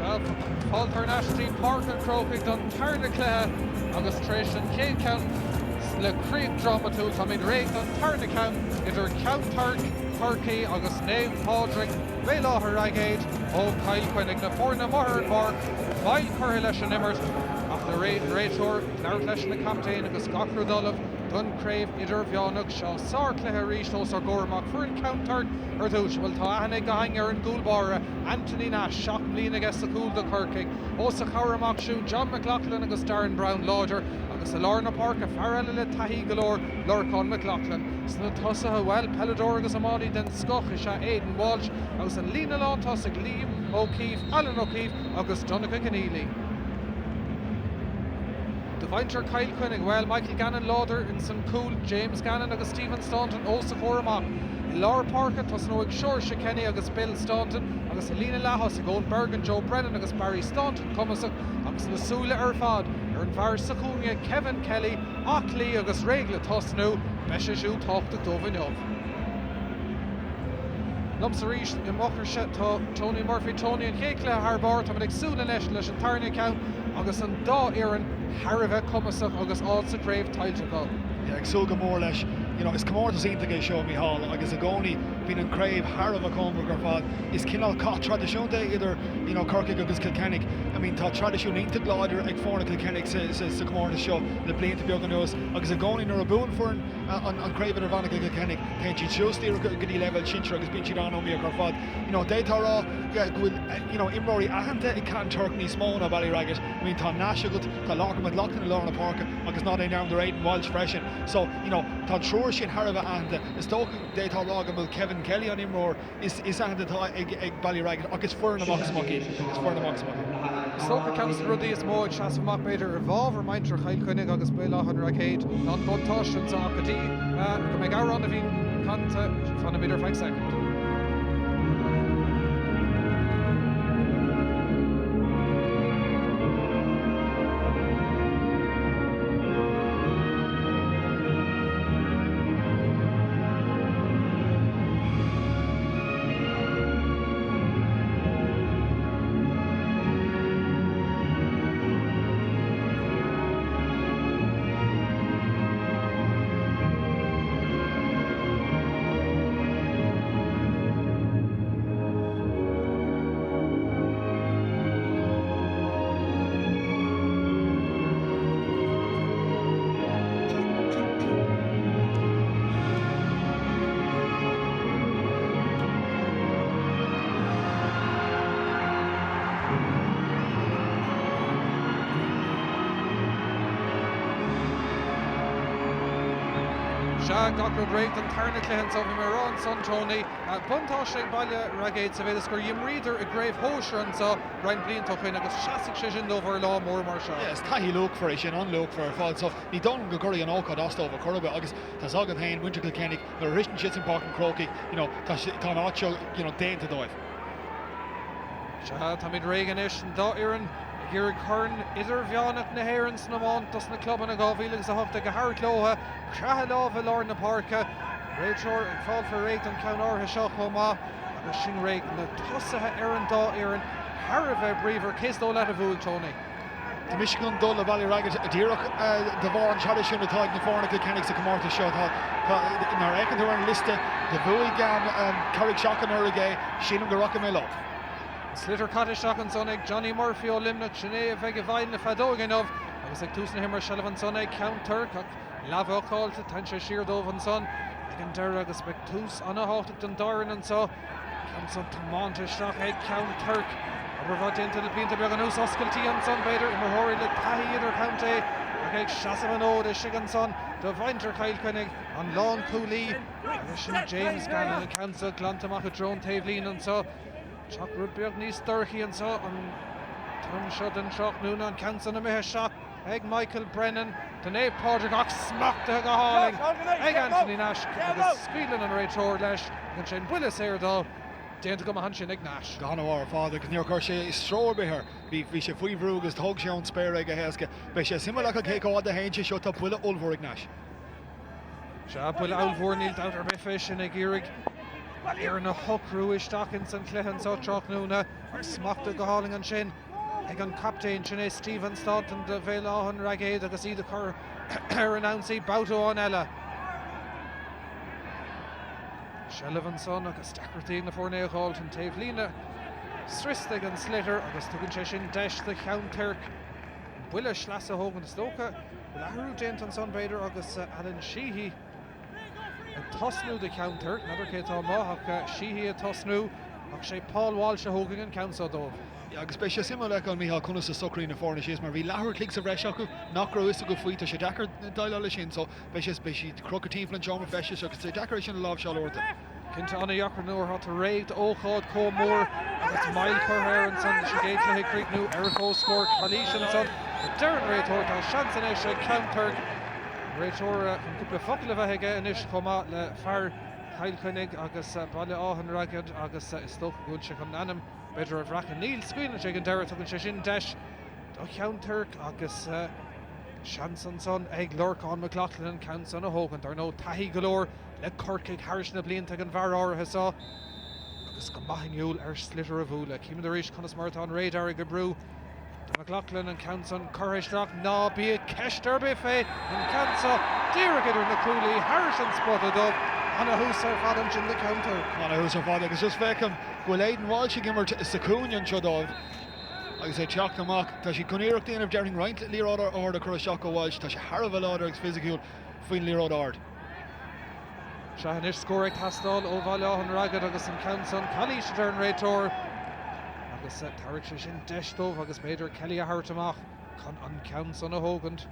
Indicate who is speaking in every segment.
Speaker 1: Sea, fáilte thar n-ais go dtí Páirc an Chrócaigh don tarna cluiche agus tar éis an chéad cheann le críoch drámatúil, táimid réidh don tarna ceann idir Ceann Toirc, Corcaigh agus Naomh Pádraig, Béal Átha Raigéid ó Chill Chainnigh. Na foirne amuigh ar an bpáirc, moill curtha leis an imirt ach na réiteoir ag labhairt leis na captaein agus gach rud ullamh don chraobh idirmheánach seo. Sárchluiche arís os ár gcomhair amach. Foireann Cheann Toirc ar dtús. Bhuel, tá aithne ag gach éinne ar an gcúl báire, Anthony Nash, 7 mbliana aige sa chúl do Chorcaigh. Os a chomhair amach siúd, John McLaughlin agus Darren Browne láidir agus i lár na páirce, fear eile le taithí go leor, Lorcán McLaughlin. Sna tosaithe, bhuel, peileadóir agus iománaí den scoth is ea Aidan Walsh agus an líne lántosaigh, Liam O'Keeffe, Alan O'Keeffe agus Donncha Conneely. Do mhuintir Chill Chainnigh, bhuel, Michael Gannon láidir ins an cúl, James Gannon agus Stephen Staunton os a chomhair amach. I lár páirce, tosnóidh Seoirse Kenny agus Bill Staunton agus an líne leath-thosaigh, Eoin Bergin, Joe Brennan agus Barry Staunton cumasach agus na súile ar fad ar an bhfear sa chúinne, Kevin Kelly, aclaí agus réidh le tosnú, beidh sé siúd tábhachtach dóibh inniu. Liomsa arís i m'fhochairse tá Tony Murphy. Tony, an chéad chluiche thar barr, táimid ag súil anois leis an tarna ceann agus an dá fhoireann thar a bheith cumasach agus áit sa chraobh tuillte acu.
Speaker 2: Yeah, ag súil go mór leis. You know, is comórtas iontach é seo, Mícheál, agus i gcónaí bíonn an craobh thar a bheith cóngarach ar fad. Is cineál cath traidisiúnta é idir, you know, Corcaigh agus Cill Chainnigh. I mean, tá traidisiún iontach láidir ag foirne Chill Chainnigh sa, sa, sa chomórtas seo le blianta beaga anuas agus i gcónaí nuair a buann foireann an, an craobh idirmheánach i gCill Chainnigh, téann siad suas díreach go dtí leibhéal sinsir agus bíonn siad an-iomaíoch ar fad. You know, d'fhéadfá a rá, yeah, go bhfuil, you know, imreoirí aitheanta ag Ceann Toirc níos mó ná Ballyragget. I mean, tá Nash agat, tá Lorcan McLaughlin i lár na páirce agus ná déan dearmad ar Aidan Walsh freisin. So, you know, tá an triúr sin thar a bheith aitheanta. Is dócha, d'fhéadfá a rá go bhfuil Kevin Kelly an imreoir is is aitheanta atá ag ag Ballyragget ach is foireann amach is amach iad. Is foireann amach is amach iad.
Speaker 1: Is dócha ceann de na rudaí is mó ag seasamh amach b'fhéidir i bhfabhar muintir Chill Chainnigh agus Béal Átha an Raigéid ná an buntáiste anseo ach go dtí go mbeidh amhrán na bhFiann canta, fanfaimid ar feadh soicind. Sea, gach rud réidh don tarna cluiche anso. Bhí mé ag rá ansan, Tony, buntáiste ag Baile Raigéid sa mhéid is gur imríodar i gcraobh shóisir anso roinnt blianta ó shoin agus seasfaidh sé sin dóibh ar lá mór mar seo.
Speaker 2: Yeah, is taithí luachmhar é sin, an-luachmhar ar fad. So, ní dóigh liom go gcuirfidh an ócáid as dóibh ar chor ar bith agus tá's agat féin, muintir Chill Chainnigh, Nuair a shroiseann siadsan Páirc an Chrócaigh, you know, tá tá an áit seo, you know, déanta dóibh.
Speaker 1: Sea, táimid réidh anois, an dá fhoireann ag iarraidh Corn Idirmheánach na hÉireann san iomáint dos na clubanna 2018 a thabhairt leo. Creathadh lámh i lár na páirce. Réiteoir ag fáil fé réidh don cheann áirithe seo chomh maith agus sin réidh. Na tosaithe ar an dá fhoireann thar a bheith bríomhar. Cé is dóigh leat a bhuafaidh, Tony?
Speaker 2: Tá mise chun dul le Ballyragget díreach de bharr an traidisiúin atá ag na foirne Cill Chainnigh sa chomórtas seo. Tá, nuair a fhéachann tú ar an liosta, do bhuaigh Carraig Seach anuraidh é, sílim go rachaidh mé leo.
Speaker 1: An sliotar caite isteach ansan ag Johnny Murphy ó Luimneach, sin é a bheidh i bhfeighil na feadóige inniu agus ag tús na himeartha seilbh ansan ag Ceann Toirc ach leathbhlocáilte, téann sé siar dóibh ansan ag an deireadh agus beidh tús ana-thábhachtach don dá fhoireann anso. Ceann san tiomáinte isteach ag Ceann Toirc. Obair mhaith déanta le blianta beaga anuas. Oscailtí ansan, b'fhéidir, imreoirí le taithí idirchontae ach ag seasamh an fhóid istigh ansan do mhuintir Chill Chainnigh, an lánchúlaí agus sin James Gannon. An ceann seo glanta amach i dtreo an taobhlíne anso. Teacht rud beag níos dorchaí anso an t-am seo den tráthnóna. An ceann san imithe isteach. ag Michael Brennan do Naomh Pádraig ach smachtaithe go hálainn ag Anthony Nash agus scaoileann an réiteoir leis agus ansin buille saor dó déanta go maith ansin ag Nash.
Speaker 2: Go han-mhaith ar fad agus níor chuir sé stró ar bith air. Bhí bhí sé faoi bhrú agus thóg sé ón spéir é go héasca. Beidh sé suimiúil a fheiceáil cé chomh fhada a théann sé seo, tá buille ollmhór ag Nash.
Speaker 1: Sea, buille ollmhór, níl dabht ar bith fé sin ag iarraidh. Éireann a shocrú isteach ins an chluiche anso tráthnóna ach smachtaithe go hálainn ansin ag an chaptaen, sin é Stephen Staunton do Bhéal Átha an Raigéid agus iad a chur ar an ionsaí babhta amháin eile. Seilbh ansan agus deacrachtaí ag na foirne é a dh'fháilt an taobhlíne scriosta ag an sliotar agus tugann sé sin deis do Cheann Toirc an buille sleasa a thógaint. Is dócha go bhfuil athrú déanta ansan b'fhéidir agus Alan Sheehy ag tosnú do Cheann Toirc. N'fheadar cé atá amuigh ach Sheehy ag tosnú ach sé Paul Walsh a thógfaidh an ceann so dóibh.
Speaker 2: Yeah, agus beidh sé suimiúil a fheiceáil, Mícheál, conas a socraíonn na foirne síos mar bhí leathuair a chloig sa bhreis acu nach raibh fhios acu faoi. Tá sé deacair déileáil leis sin so beidh sé, beidh siad ag crochadh timpeall an tseomra feistis agus tá sé deacair é sin a láimhseáil uaireanta.
Speaker 1: Cinnte an-dheacair nuair atá tú réidh d'ócáid chomh mór agus moill curtha air ansan leis an gcéad chluiche ag críochnú ar comhscór. Calaois ansan a deir an réiteoir. Tá seans anois ag Ceann Toirc, an réiteoir chun cúpla focal a bheith aige anois chomh maith le fear Chill Chainnigh agus Baile Átha an Raigéid agus is dócha go bhfuil sé chun ainm b'fhéidir a bhreacadh. Níl, scaoileann sé ag an deireadh, tugann sé sin deis do Cheann Toirc agus seans ansan ag Lorcán McLaughlin an ceann san a thógaint. Ar ndóigh taithí go leor le Corcaigh thairis na blianta ag an bhfear áirithe seo agus go maith inniúil ar sliotar a bhualadh. Címid arís conas mar atá an radar ag oibriú do McLaughlin, an ceann san curtha isteach, ná bíodh ceist ar bith fé, an ceann seo díreach idir na cuaillí thairis an spota dubh. Ana-thús ar fad ansin do Cheann Toirc.
Speaker 2: Ana-thús ar fad agus just feicim go bhfuil Aidan Walsh ag imirt sa chúinne anseo dóibh agus é ag teacht amach. Tá siad chun iarracht a dhéanamh déarfainn roinnt liathróid ard a chur isteach go Walsh. Tá sé thar a bheith láidir agus fisiciúil faoin liathróid ard.
Speaker 1: Sea, anois scór ag teastáil ó Bhaile Átha an Raigéid agus an ceann san, calaois a deir an réiteoir agus tabharfaidh sé sin deis dóibh agus b'fhéidir Kelly a thabhairt amach chun an ceann san a thógaint.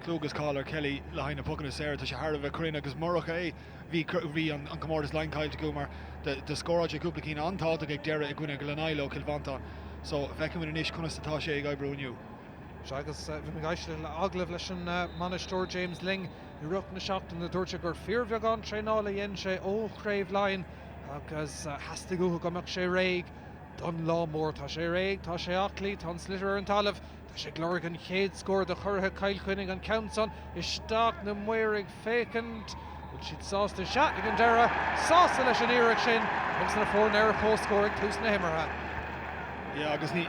Speaker 2: Clú agus cáil ar Kelly le haghaidh na pocanna saora, tá sé thar a bheith cruinn agus murach é bhí bhí an comórtas Laighean caillte acu mar do scóráil sé cúpla cinn an-tábhachtach ag deireadh i gcoinne Ghleann Isle ó Chill Mhantáin. So feicfimid anois conas atá sé ag oibriú inniu.
Speaker 1: Sea, agus bhí mé ag éisteacht le agallamh leis an mbainisteoir James Ling i rith na seachtaine. Dúirt sé gur fíorbheagán traenála a dhein sé ó Chraobh Laighean agus theastaigh uathu go mbeadh sé réidh don lá mór. Tá sé réidh, tá sé aclaí, tá an sliotar ar an talamh, tá sé ag lorg an chéad scór do churaithe Chill Chainnigh, an ceann san isteach, na maoir ag féachaint. Bhfuil siad sásta? Sea, ag an deireadh, sásta leis an iarracht sin agus na foirne ar comhscór ag tús na himeartha.
Speaker 2: Yeah, agus ní.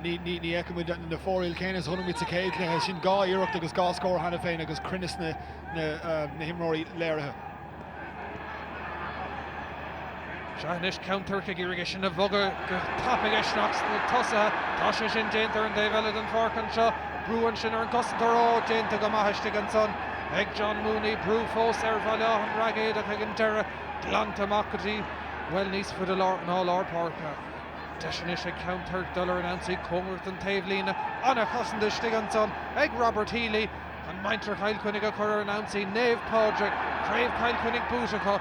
Speaker 2: Ní fheicimid na fomhuireáin céanna is a chonaic muid sa chéad chluiche. Sin 2 iarracht agus 2 scór cheana féin agus cruinneas na himreoirí léirithe.
Speaker 1: Sea, anois Ceann Toirc ag iarraidh é sin a bhogadh go tapaidh isteach sna tosaithe. Tá sé sin déanta ar an dtaobh eile den pháirc anseo. Brú ansin ar an gcosantóir. Ó, déanta go maith istigh ansan ag John Mooney. Brú fós ar Bhaile Átha an Raigéid ach ag an deireadh glanta amach go dtí, bhuel, níos faide ná lár páirce. Deis anois ag Ceann Toirc dul ar an ionsaí cóngarach don taobhlíne. An-chosaint istigh ansan ag Robert Healy chun muintir Chill Chainnigh a chur ar an ionsaí. Naomh Pádraig, Craobh Chill Chainnigh buaite acu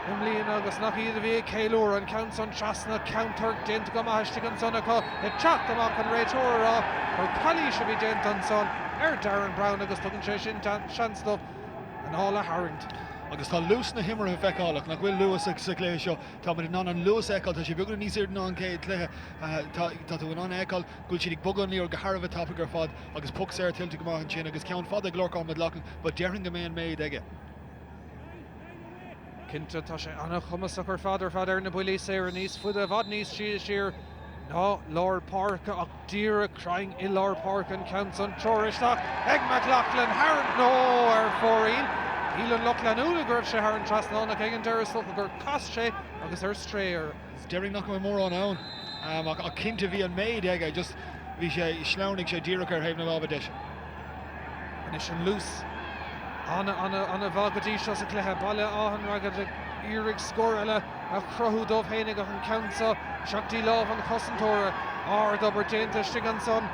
Speaker 1: i mbliana agus nach iad a bhí ag ceiliúradh an ceann san trasna Ceann Toirc déanta go maith istigh ansan acu ag teacht amach an réiteoir a rá gur calaois a bhí déanta ansan ar Darren Browne agus tugann sé sin seans dóibh anáil a tharraingt.
Speaker 2: Agus tá luas na himeartha feiceálach, nach bhfuil luas sa chluiche seo? Tá muid in ann an luas a fheiceáil, tá sé beagán níos airde ná an chéad chluiche. Tá tú in ann a fheiceáil go bhfuil siad ag bogadh an liathróid go thar a bheith tapaidh ar fad agus poc saor tuillte go maith ansin agus ceann fada ag Lorcán McLaughlin but déarfainn go mbeidh an méid aige.
Speaker 1: Cinnte, tá sé an-chumasach ar fad ar fad ar na buillí saora, níos faide, i bhfad níos sia siar ná lár páirce ach díreach cruinn i lár páirce an ceann san treoir isteach ag McLaughlin thar nó ar fóraoil. Shíl an lucht leanúna go raibh sé thar an trasnán ach ag an deireadh is dócha gur chas sé agus ar strae ar.
Speaker 2: Déarfainn nach mbeidh mórán ann ach cinnte bhí an méid aige just bhí sé, shleamhnaigh sé díreach ar thaobh na láimhe deise.
Speaker 1: Anois an luas ana-ana-ana-mhaith go dtí seo sa chluiche. Baile Átha an Raigéid ag iarraidh scór eile a chruthú dóibh féinig ach an ceann seo isteach dtí lámh an chosantóra. Ard-obair déanta istigh ansan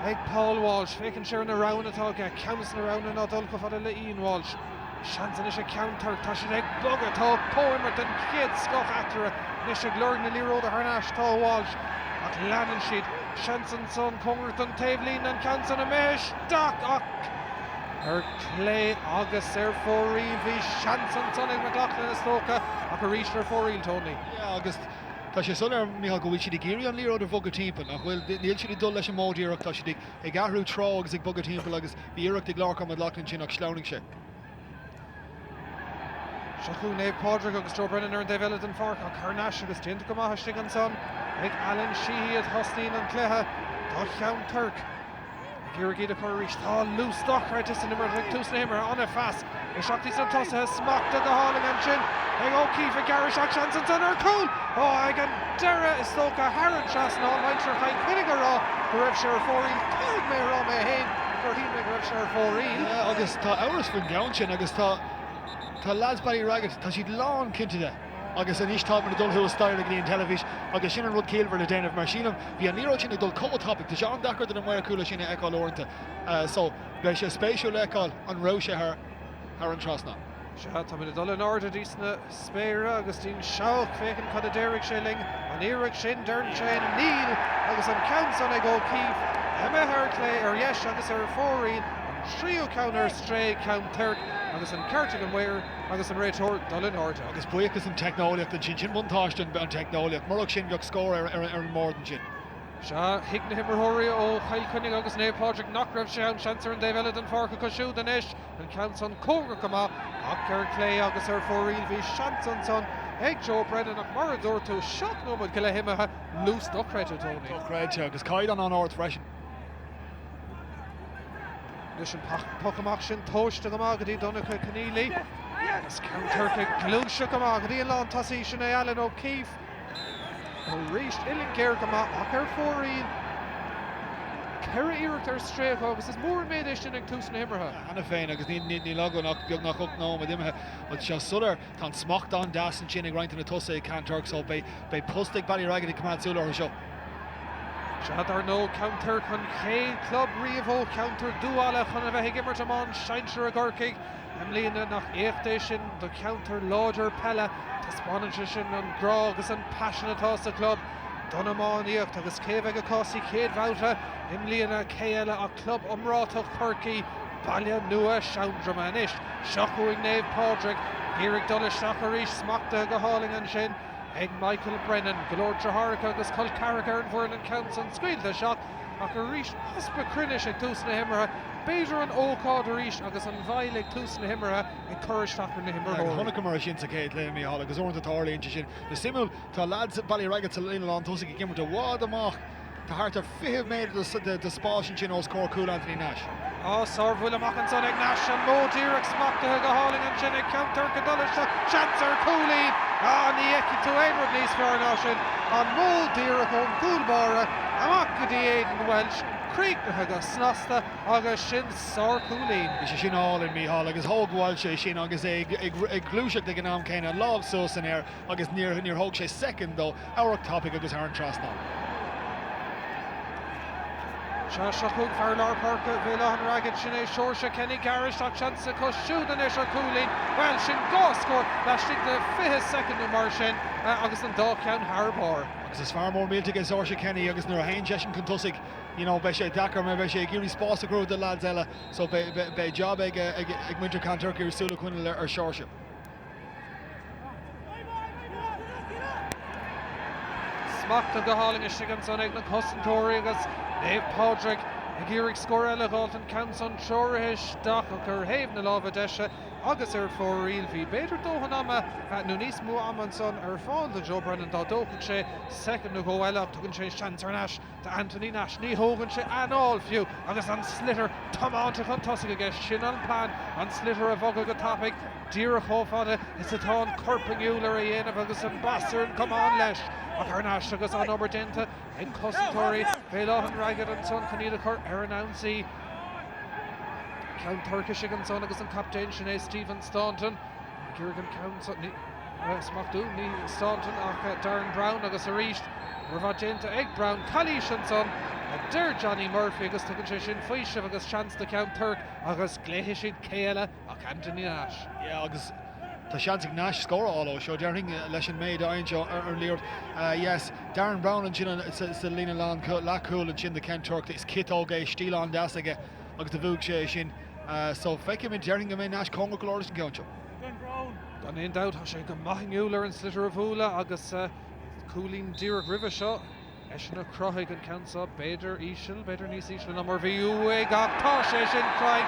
Speaker 1: ag Paul Walsh. Féachann sé ar na roghanna atá aige. Ceann de na roghanna ná dul chomh fada le Ian Walsh. Seans anois ag Ceann Toirc. Tá siad ag bogadh. Tá comhimirt den chéad scoth eatarthu. Anois ag lorg na liathróide thar n-ais tá Walsh ach leanann siad. Seans ansan cóngarach don taobhlíne an ceann san imithe isteach ach ar clé agus ar fóraoil. Bhí seans ansan ag McLaughlin is dócha ach arís ar fóraoil, Tony.
Speaker 2: Yeah agus tá sé soiléir, Micheál, go bhfuil siad ag iarraidh an liathróid a bhogadh timpeall, nach bhfuil? Níl siad ag dul leis an modh díreach, tá siad ag. ag athrú treo agus ag bogadh timpeall agus bhí iarracht ag Lorcán McLaughlin ansin ach shleamhnaigh sé.
Speaker 1: Seo chugainn Naomh Pádraig agus Joe Brennan ar an dtaobh eile den pháirc ach thar n-ais agus déanta go maith istigh ansan ag Alan Sheehy a thosnaíonn an cluiche do Cheann Toirc. Ag iarraidh iad a chur arís. Tá luas dochreidte san imirt ag tús na himeartha. An-phas isteach dtí sna tosaithe. Smachtaithe go hálainn ansin ag O'Keeffe ag gearradh isteach. Seans ansan ar chúl! Ó, ag an deireadh is dócha thar an trasnán. Muintir Chill Chainnigh a rá go raibh sé ar fóraoil. Caithfidh mé a rá mé féin gur shíl mé go raibh sé ar fóraoil.
Speaker 2: Yeah, agus tá amhras faoin gceann sin agus tá tá lads Ballyragget, tá siad lán cinnte de agus anois táimid ag dul thuas staighre go dtí an teilifís agus sin an rud ciallmhar le déanamh mar sílim bhí an liathróid sin ag dul chomh tapaidh, tá sé an-deacair do na maoir cúil é sin a fheiceáil uaireanta so beidh sé spéisiúil le fheiceáil an raibh sé thar thar an trasnán.
Speaker 1: Sea, táimid ag dul in airde dtí sna spéire agus dtí'n seabhac, féachaint cad a déarfaidh sé linn. An iarraidh sin, deireann sé níl agus an ceann san ag O'Keeffe, imithe ar clé, ar dheis agus ar fóraoil, an tríú ceann ar strae, Ceann Toirc, agus an ceart ag an maor agus an réiteoir dul in airde.
Speaker 2: Agus buíochas don teicneolaíocht ansin, sin buntáiste an teicneolaíocht, murach sin bheadh scór ar an mbord ansin.
Speaker 1: Sea, thuig na himreoirí ó Chill Chainnigh agus Naomh Pádraig nach raibh sé ann, seans ar an dtaobh eile den pháirc acu siúd anois. An ceann san cóngarach go maith ach ar clé agus ar fóraoil. Bhí seans ansan ag Joe Brennan ach mar a dúirt tú, 7 nóiméad go leith imithe, luas dochreidte, Tony.
Speaker 2: Dochreidte agus caighdeán an-ard freisin.
Speaker 1: Anois an poc amach sin tomhaiste go maith go dtí Donncha Conneely agus Ceann Toirc ag gluaiseacht go maith go dtí an lántosaí, sin é Alan O'Keeffe. Arís uillinn géar go maith ach ar fóraoil. 4 iarracht ar strae acu agus is mór an méid é sin ag tús na himeartha.
Speaker 2: Cheana féin agus níl againn ach beagnach 8 nóiméad imithe. But tá sé soiléir, tá an smacht an-deas ansin ag roinnt de na tosaithe ag Ceann Toirc so beidh post ag Ballyragget ag coimeád súil orthu seo.
Speaker 1: Sea, dar ndóigh, Ceann Toirc an chéad chlub riamh ó cheantar Dúghalla chun a bheith ag imirt iomáint sinsir i gCorcaigh. I mbliana, nach éacht é sin do cheantar láidir peile? Taispeánann sé sin an grá agus an paisean atá sa chlub don iománaíocht. Agus cé a bheidh acu sa chéad bhabhta i mbliana? Cé eile ach club iomráiteach Chorcaí, Baile Nua Seandroma. Anois, seo chugainn Naomh Pádraig, ag iarraidh dul isteach arís, smachtaithe go hálainn ansin ag Michael Brennan. Go leor deartháireacha agus col ceathracha ar an bhfoireann, an ceann san scaoilte isteach. Ach arís, easpa cruinnis ag tús na himeartha. B'fhéidir an ócáid arís agus an mhoill ag tús na himeartha ag cur isteach ar na himreoirí.
Speaker 2: Chonaiceamar é sin sa chéad chluiche, Mícheál, agus uaireanta tarlaíonn sé sin. Is suimiúil, tá leaids Ballyragget sa líne lántosaigh ag imirt i bhfad amach. Tá thart ar 20 méadar de spás ansin os comhair cúl Anthony Nash.
Speaker 1: Á, sárbhuille amach ansan ag Nash, an modh díreach smachtaithe go hálainn ansin ag Ceann Toirc ag dul isteach, seans ar chúilín! Á, ní fheicfidh tú aon rud níos fearr ná sin, an modh díreach ón gcúl báire amach go dtí Aidan Walsh, críochnaithe go snasta agus sin sárchúilín.
Speaker 2: Bhí sé sin álainn, Mícheál, agus thóg Walsh é sin agus é ag gluaiseacht ag an am céanna, an lámh suas san aer agus níor thóg sé soicind dó amharc tapaidh agus thar an trasnán.
Speaker 1: Sea, seo chugainn fear lár páirce Bhéal Átha an Ragaid, sin é Seoirse Kenny. Gearradh isteach seans acu siúd anois ar chúilín. Bhuel, sin dhá scór laistigh de 20 soicind nó mar sin agus an dá cheann thar barr.
Speaker 2: Agus is fear mór millteach é Seoirse Kenny agus nuair a théann seisean chun tosaigh, you know, beidh sé deacair mar beidh sé ag iarraidh spás a chruthú do leaids eile so beidh jab ag muintir Ceann Toirc iarraidh súil a choinneáil ar Seoirse.
Speaker 1: Smachtaithe go hálainn istigh ansan ag na cosantóirí agus Naomh Pádraig ag iarraidh scór eile a dh'fháilt, an ceann san treoraithe isteach ach ar thaobh na láimhe deise agus ar fóraoil. Bhí b'fhéidir dóthain ama nó níos mó ama ansan ar fáil do Joe Brennan dá dtógfadh sé soicind nó dhó eile ach tugann sé seans thar n-ais do Anthony Nash. Ní thógann sé anáil fiú agus an sliotar tiomáinte chun tosaigh aige. Sin an plean, an sliotar a bhogadh go tapaidh, díreach chomh fada is atá an corp inniúil ar a dhéanamh agus an bas ar an gcamán leis. Ach thar n-ais agus an obair déanta ag cosantóirí Bhéal Átha an Ragaid ansan chun iad a chur ar an ionsaí. Ceann Toirc istigh ansan agus an captaen, sin é Stephen Staunton, ag iarraidh an ceann san. Smachtú, ní Staunton ach Darren Browne agus arís obair mhaith déanta ag Browne. Calaois ansan, a deir Johnny Murphy agus tugann sé sin faoiseamh agus seans do Cheann Toirc agus glaofaidh siad cé eile ach Anthony Nash.
Speaker 2: Yeah agus tá seans ag Nash scór a fháil ó seo, déarfainn, leis an méid a fhaigheann sé ar an liathróid. Yes, Darren Browne ansin sa líne lán leathchúil ansin do Cheann Toirc. Is ciotóg é, stíl an-deas aige agus do bhuaigh sé é sin. So feicfimid, déarfainn go mbeidh Nash cóngarach go leor leis an gceann seo.
Speaker 1: Gan aon dabht, tá sé go maith inniúil ar an sliotar a bhualadh agus cúilín díreach roimhe seo, eisean a chruthaigh an ceann seo, b'fhéidir íseal, b'fhéidir níos ísle ná mar bhí uaidh ach tá sé sin cruinn!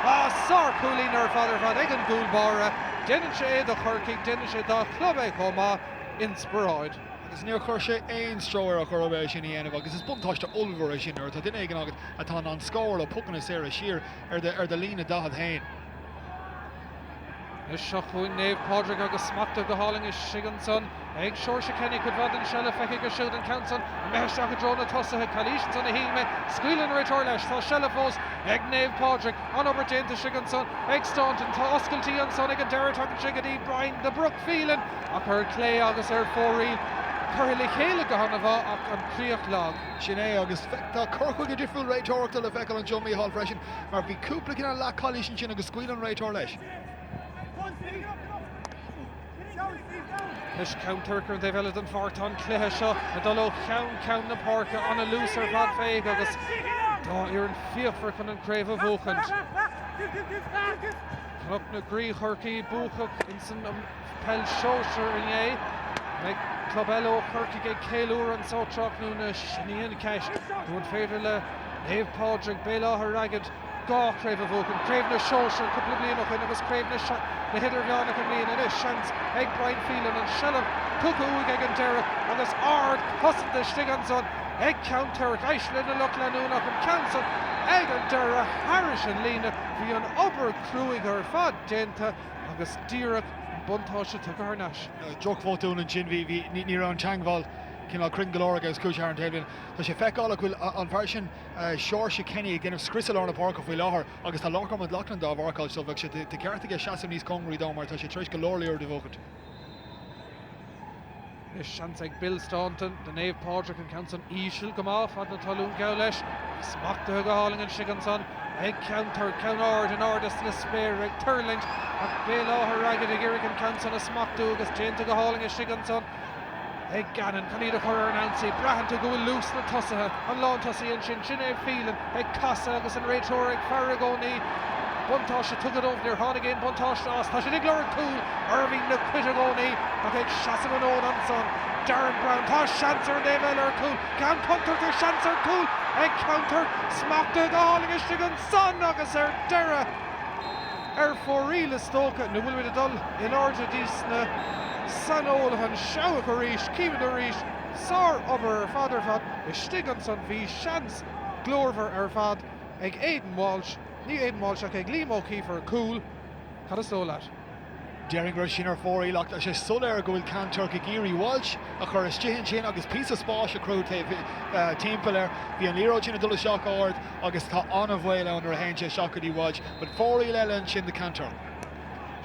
Speaker 1: Ah, sárchúilín ar fad ar fad ag an gcúl báire. Déanann sé é do Chorcaigh, déanann sé dá chlub é chomh maith, inspioráid.
Speaker 2: Agus níor chuir sé aon stró air chor ar bith é sin a dhéanamh agus is buntáiste ollmhór é sin nuair atá duine éigin agat atá in ann scóráil ó phocanna saora siar ar do líne 41.
Speaker 1: Anois seo chugainn Naomh Pádraig agus smachtaithe go hálainn istigh ansan ag Seoirse Kenny. Cuid mhaith den seilbh feicthe aige siúd, an ceann san imithe isteach i dtreo na tosaithe. Calaois ansan a shíl mé. Scaoileann an réiteoir leis. Tá seilbh fós ag Naomh Pádraig. An-obair déanta istigh ansan ag Staunton. Tá oscailtí ansan ag an deireadh. Tagann sé go dtí Brian 'The Brook' Phelan ach ar clé agus ar fóraoil. Curtha le chéile go han-mhaith ach an chríoch lag.
Speaker 2: Sin é agus tá cur chuige difriúil réiteoireachta le feiceáil anseo Mícheál freisin. Mar bhí cúpla cineál leathchalaois ansin agus scaoil an réiteoir leis.
Speaker 1: Anois Ceann Toirc ar an dtaobh eile den pháirc. Tá an cluiche seo ag dul ó cheann ceann na páirce. Ana-luas ar fad fé agus dá fhoireann fíochmhar chun an craobh a bhuachaint. Cnoc na Graí Chorcaí buacach insan peil sóisir inné. Beidh club eile ó Chorcaigh ag ceiliúradh anso tráthnóna. Sin í an cheist. Nó an féidir le Naomh Pádraig, Béal Átha Raghad, dhá chraobh a bhuachan, Craobh na Sóisear cúpla bliain ó shin agus Craobh na hIdirmheánach i mbliana. Anois seans ag Brian Phelan an seilbh tugtha uaidh ag an deireadh agus ard chosaint istigh ansan ag Ceann Toirc. Aisle na lucht leanúnach an ceann san ag an deireadh thairis an líne. Bhí an obair cruaidh ar fad déanta agus díreach an buntáiste tugtha thar n-ais.
Speaker 2: Drochbhotún ansin, bhí, ní raibh an teagmháil cineál cruinn go leor aige agus chuaigh sé thar an taobhlíne. Tá sé feiceálach go bhfuil an fear sin, Seoirse Kenny, ag déanamh scrios i lár na páirce faoi láthair agus tá Lorcán McLoughlin dá mharcáil so bheadh sé de cheart aige seasamh níos cóngaraí dó mar tá sé tar éis go leor liathróidí a bhuachaint.
Speaker 1: Anois seans ag Bill Staunton do Naomh Pádraig an ceann san íseal go maith fad na talún geall leis. Smachtaithe go hálainn istigh ansan ag Ceann Toirc, ceann ard in airde sna spéir ag tuirlingt ach Béal Átha Raghad ag iarraidh an ceann san a smachtú agus déanta go hálainn istigh ansan ag Gannon chun iad a chur ar an ionsaí. Braitheann tú go bhfuil luas sna tosaithe, an lántosaí ansin, sin é Phelan, ag casadh agus an réiteoir ag faire i gcónaí. Buntáiste tugtha dóibh, níor tháinig aon buntáiste as. Tá siad ag lorg cúl, Irvine na cuid i gcónaí ach ag seasamh an fhóid ansan. Darren Browne, tá seans ar an dtaobh eile ar chúl. Ceann contúirteach, seans ar chúl ag Ceann Toirc. Smachtaithe go hálainn istigh ansan agus ar deireadh. Ar fóraoil is dócha, nó bhfuil muid ag dul in airde dtí na saineolaithe an Seabhac arís, címid arís, sár obair ar fad ar fad istigh ansan, bhí seans glórmhar ar fad ag Aidan Walsh, ní Aidan Walsh ach ag Liam O'Keefe ar cúl, cad is dóigh leat?
Speaker 2: Déarfainn go raibh sin ar fóraoil ach tá sé soiléir go bhfuil Ceann Toirc ag iarraidh Walsh a chur istigh ansin agus píosa spáis a chruthú taobh timpeall air. Bhí an liathróid sin ag dul isteach ard agus tá an-bhaol ann nuair a théann sé isteach go dtí Walsh. But fóraoil eile ansin do Ceann Toirc.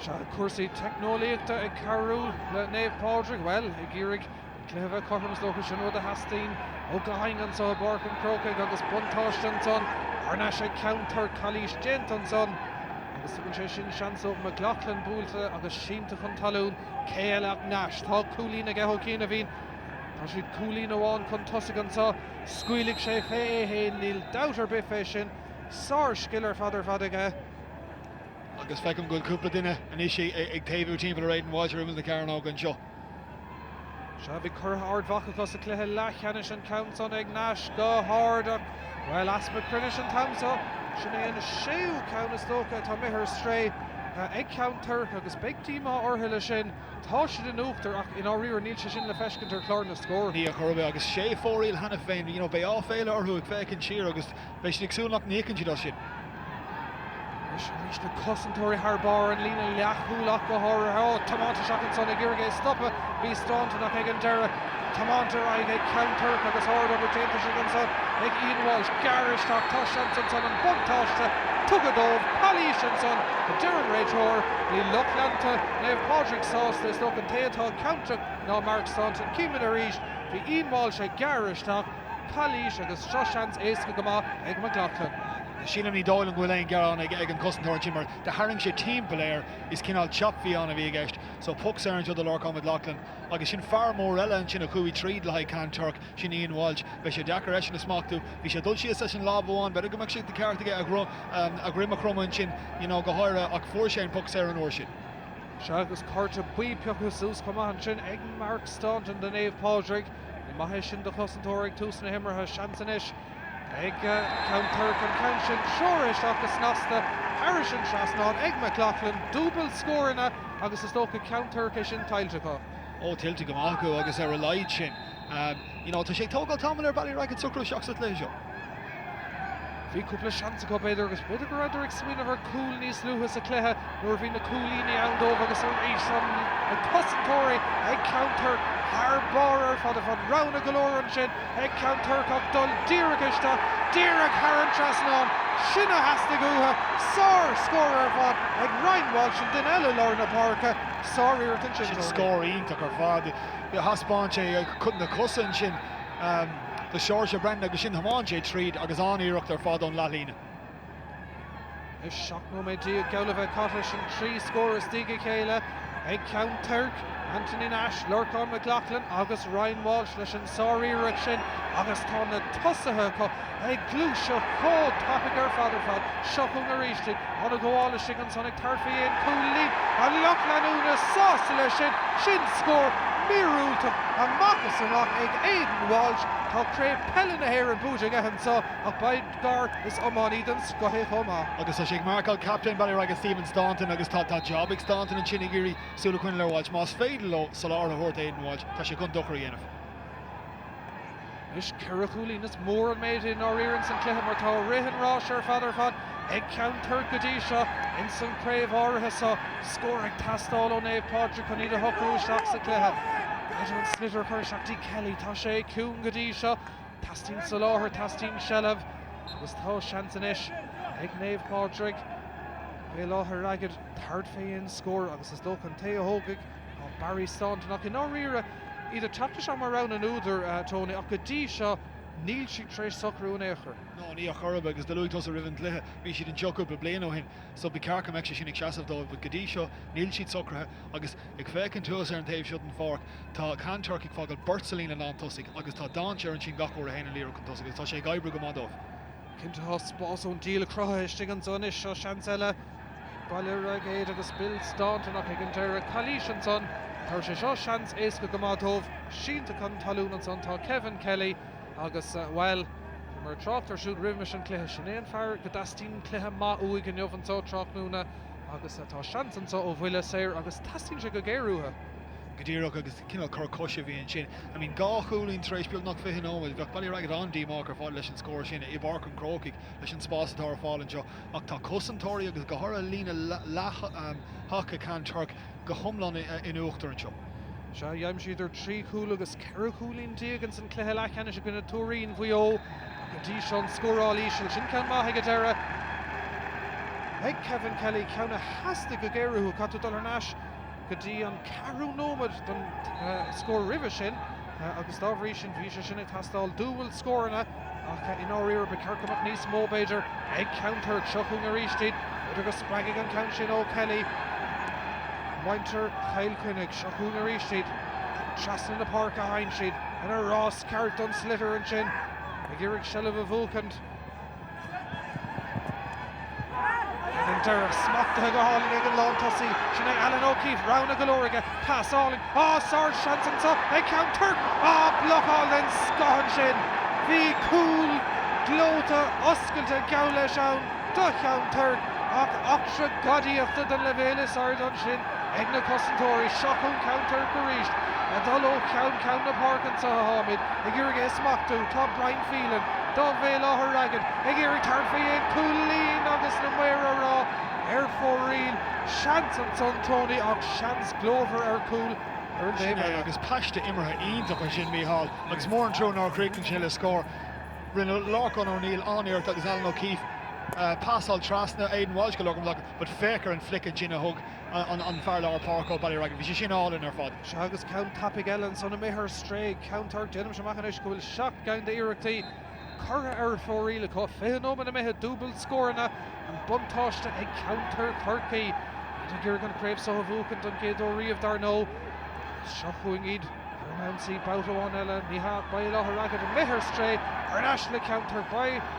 Speaker 1: Sea, cúrsaí teicneolaíochta ag cabhrú le Naomh Pádraig, bhuel, ag iarraidh an cluiche a bheith cothrom is dócha, sin rud a theastaíonn ó gach éinne anseo i bPáirc an Chrócaigh agus buntáiste ansan thar n-ais ag Ceann Toirc, calaois déanta ansan agus tugann sé sin seans dóibh. McLaughlin buailte agus sínte chun talún, cé eile ach Nash. Tá cúilín aige ó chianaibhín, tá siad cúilín amháin chun tosaigh anseo, scaoilfidh sé fé é fhéin, níl dabht ar bith fé sin, sár-scil ar fad ar fad aige.
Speaker 2: Agus feicim go bhfuil cúpla duine anois ag taobhú timpeall ar Aidan Walsh ar imeall na cearnóige anseo.
Speaker 1: Sea, bhí curaidh Ard Mhacha acu sa chluiche leathcheannais, an ceann san ag Nash go hard ach, bhuel, easpa cruinnis an t-am seo. Sin é an séú ceann is dócha atá imithe ar strae ag Ceann Toirc agus beidh díomá orthu le sin. Tá siad in uachtar ach i ndáiríre níl sé sin le feiscint ar chlár na scór.
Speaker 2: Ní ar chor ar bith agus sé fóraoil cheana féin, you know, beidh áiféala orthu ag féachaint siar agus beidh siad ag súil nach n-íocann siad as sin.
Speaker 1: Anois arís na cosantóirí thar barr, an líne leathchúil ach go háirithe. Ó, tiomáint isteach ansan ag iarraidh é a stopadh. Bhí Staunton ach ag an deireadh, tiomáint ar aghaidh ag Ceann Toirc agus ard-obair déanta istigh ansan ag Ian Walsh. Gearr isteach, tá seans ansan an buntáiste tugtha dóibh. Calaois ansan, a deir an réiteoir. Níl lucht leanta Naomh Pádraig sásta. Is dócha an té atá ciontach ná Mark Staunton. Címid arís, bhí Ian Walsh ag gearradh isteach. Calaois agus seo seans éasca go maith ag McLaughlin.
Speaker 2: Sílim ní dóigh liom go bhfuil aon ghearán ag an cosantóir ansin mar do tharraing sé timpeall air is cineál chop a bhí ann a bhí i gceist. So poc saor anseo do Lorcán McLaughlin agus sin fear mór eile ansin a chuaigh tríd le haghaidh Ceann Toirc, sin Ian Walsh. Beidh sé deacair eisean a smachtú. Bhí sé ag dul síos leis an lámh amháin, b'fhéidir go mbeadh sé de cheart aige a dhroim a chromadh ansin you know go háirithe ach fuair sé an poc saor an uair sin.
Speaker 1: Sea agus cárta buí pioctha suas chomh maith ansin ag Mark Staunton do Naomh Pádraig. Ní maith é sin do chosantóir ag tús na himeartha. Seans anois ag Ceann Toirc an ceann sin treoraithe isteach go snasta thairis an trasnán ag McLaughlin. Dúbailt scóranna. agus is dócha Ceann Toirc é sin tuillte acu.
Speaker 2: Ó, tuillte go maith acu agus ar a laghad sin, you know, tá sé ag tógáil tamall ar Ballyragget socrú isteach sa chluiche seo.
Speaker 1: Bhí cúpla seans acu b'fhéidir agus b'fhéidir go rabhadar ag smaoineamh ar chúl níos luaithe sa chluiche nuair a bhí na cúilíní ann dóibh agus arís na cosantóirí ag Ceann Toirc thar barr ar fad ar fad. Roghanna go leor ansin ag Ceann Toirc ach dul díreach isteach, díreach thar an trasnán. Sin a theastaigh uathu. Sár-scór ar fad ag Ryan Walsh, an duine eile i lár na páirce. Sár-iarracht ansin,
Speaker 2: Sin scór iontach ar fad. Thaispeáin sé na cosa ansin do Seoirse Brennan agus sin thiomáin sé tríd agus an-iarracht ar fad ón leathlíne.
Speaker 1: Anois 17 nóiméad geall le bheith caite sin 3 scór as diaidh a chéile ag Ceann Toirc, Anthony Nash, Lorcán McLaughlin agus Ryan Walsh leis an sár-iarracht sin agus tá na tosaithe acu ag gluaiseacht chomh tapaidh ar fad ar fad. Seo chugainn arís iad. An-ghabháil istigh ansan ag tabhairt faoi aon chúilín. An lucht leanúna sásta leis sin. Sin scór míorúilteach amach is amach ag Aidan Walsh. Tá Craobh Peile na hÉireann buaite aige anseo ach by gar is iománaí den scoth é chomh maith.
Speaker 2: Agus tá sé ag marcáil captaen Ballyragget Stephen Staunton agus tá tá job ag Staunton ansin ag iarraidh súil a choinneáil ar Walsh. Más féidir leo soláthar a thabhairt d'Aidan Walsh, tá sé chun dochar a dhéanamh.
Speaker 1: Anois 4 chúilín, is mór an méid i ndáiríre ins an cluiche mar tá rith an ráis ar fad ar fad ag Ceann Toirc go dtí seo ins an craobh áirithe seo. Scór ag teastáil ó Naomh Pádraig chun iad a shocrú isteach sa cluiche. B'fhéidir an sliotar a chur isteach dtí Kelly. Tá sé ciúin go dtí seo. Teastaíonn soláthar, teastaíonn seilbh agus tá seans anois ag Naomh Pádraig, Béal Átha Raghad, tabhairt fé aon scór agus is dócha an té a thógfaidh ná Barry Staunton ach i ndáiríre iad ag teacht isteach mar rogha na n-údar, Tony, ach go dtí seo níl siad tar éis socrú in aon chor.
Speaker 2: No, ní ar chor ar bith agus do luaigh tusa roimh an gcluiche, bhí siad anseo cúpla bliain ó shin so ba cheart go mbeadh sé sin ag seasamh dóibh but go dtí seo níl siad socraithe agus ag féachaint thuas ar an taobh seo den pháirc tá Kanturk ag fágáil beirt sa líne lántosaigh agus tá dainséar ansin gach uair a théann an liathróid chun tosaigh agus tá sé ag oibriú go maith dóibh.
Speaker 1: Cinnte tá spás ón diabhal cruthaithe istigh anso anois, seo seans eile. Baile Raigéid agus Bill Staunton ach ag an deireadh calaois ansan. Tabharfaidh sé seo seans éasca go maith dóibh. Sínte chun talún ansan tá Kevin Kelly agus, bhuel, bhíomar ag trácht air siúd roimis an cluiche. Sin é an fear go dteastaíonn cluiche maith uaidh inniu anso tráthnóna agus tá seans anso ó bhuille saor agus teastaíonn sé go géar uathu.
Speaker 2: Go díreach agus cineál cor coise a bhí ansin. I mean dhá chúilín tar éis beagnach 20 nóiméad. Bheadh Ballyragget an-díomách ar fad leis an scór sin i bPáirc an Chrócaigh leis an spás atá ar fáil anseo. Ach tá cosantóirí agus go háirithe líne leath-thaca Kanturk go hiomlán in uachtar anseo.
Speaker 1: Sea, d'aimsíodar 3 chúl agus 14 chúilín ins an cluiche leathcheannais i gcoinne Tuairín Mhaigh Eo ach go dtí seo an scóráil íseal. Sin ceann maith ag an deireadh ag Kevin Kelly, ceann a theastaigh go géar uathu. Caithfidh tú dul thar n-ais go dtí an ceathrú nóiméad don scór roimhe sin agus dá bhrí sin bhí sé sin ag teastáil. Dúbailt scóranna ach i ndáiríre ba cheart go mbeadh níos mó b'fhéidir ag Ceann Toirc. Seo chugainn arís iad. B'fhéidir go spreagfaidh an ceann sin ó Kelly muintir Chill Chainnigh. Seo chugainn arís iad. Trasna na páirce a théann siad ina rás ceart don sliotar ansin ag iarraidh seilbh a bhuachaint. Ag an deireadh, smachtaithe go hálainn ag an lántosaí, sin é Alan O'Keeffe, roghanna go leor aige, pas álainn, á, sár-sheans anseo ag Ceann Toirc, á, blocáil den scoth ansin, bhí cúl gleoite oscailte geall leis ann do Cheann Toirc ach eachtra gadaíochta den leibhéal is airde ansin ag na cosantóirí. Seo chugainn Ceann Toirc arís, ag dul ó cheann ceann na páirce anseo atáimid ag iarraidh é a smachtú, tá Brian Phelan, do Bhéal Átha Raghad ag iarraidh tabhairt faoi aon chúilín agus na maoir á rá ar fóraoil. Seans ansan Tony ach seans glórmhar ar chúl ar an
Speaker 2: Sin
Speaker 1: dtaobh
Speaker 2: é
Speaker 1: eile.
Speaker 2: agus paiste imeartha iontach ansin Mícheál agus mór an trua nár chríochnaigh sé le scór. Rinne Lorcán O'Neill an-iarracht agus Alan O'Keeffe pasáil trasna Aidan Walsh go Lorcán McLaughlin but féach ar an flick ansin a thug an fear lár páirce ó Ballyragget. Bhí sé sin álainn ar fad.
Speaker 1: Sea agus ceann tapaidh eile ansan imithe ar strae ag Ceann Toirc. Déanaimse amach anois go bhfuil 7 gceann d'iarrachtaí curtha ar fóraoil acu. 20 nóiméad imithe, dúbailt scóranna, an buntáiste ag Ceann Toirc Chorcaí. Iad ag iarraidh an chraobh seo a bhuachan don gcéad uair riamh, dar ndóigh. Agus seo chugainn iad ar an ionsaí babhta amháin eile. Ní hea, Baile Átha Raghad imithe ar strae, thar n-ais le Ceann Toirc. Beidh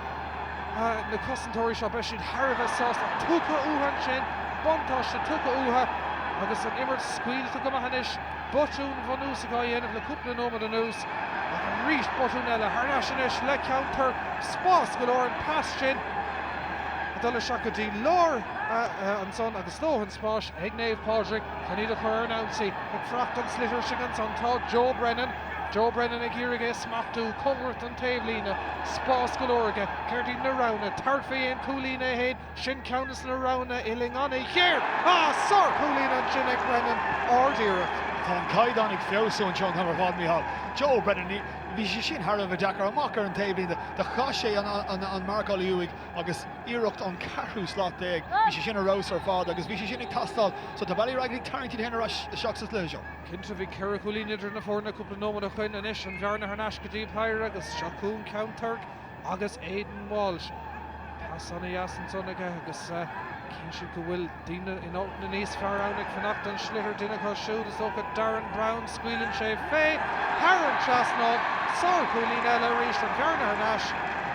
Speaker 1: na cosantóirí seo, beidh siad thar a bheith sásta. Tugtha uathu ansin, buntáiste tugtha uathu agus an imirt scaoilte go maith anois. Botúin bhunúsacha á dhéanamh le cúpla nóiméad anuas ach arís botún eile. Thar n-ais anois le Ceann Toirc. Spás go leor, an pas sin. ag dul isteach go dtí lár ansan agus dóthain spáis ag Naomh Pádraig chun iad a chur ar an ionsaí. Ag fanacht don sliotar sin ansan tá Joe Brennan. Joe Brennan ag iarraidh é a smachtú cóngarach don taobhlíne. Spás go leor aige. Céard iad na roghanna? Tabhairt faoi aon chúilín é fhéin. Sin ceann des na roghanna uillinn an-ghéar. Ah! Sár-chúilín ansin ag Brennan. Ard-iarracht.
Speaker 2: Tá an caighdeán ag feabhsú anseo an t-am ar fad, Mícheál. Joe Brennan, bhí sé sin thar a bheith deacair. Amach ar an taobhlíne, do chaith sé an marcálaí uaidh agus iarracht ón ceathrú slat déag. Bhí sé sin ar fheabhas ar fad agus bhí sé sin ag teastáil. So tá Ballyragget ag tarraingt iad féin ar ais isteach sa chluiche seo.
Speaker 1: Cinnte, bhí ceithre chúilín idir na foirne cúpla nóiméad ó shoin. Anois an bhearna thar n-ais go dtí péire agus seo chugainn Ceann Toirc agus Aidan Walsh. Pas ana-dheas ansan aige agus cinnte go bhfuil daoine in áiteanna níos fearr ann ag fanacht don sliotar. Duine acu siúd is dócha Darren Browne. Scaoileann sé fé thar an trasnán. Sár-chúilín eile arís, an bhearna thar n-ais.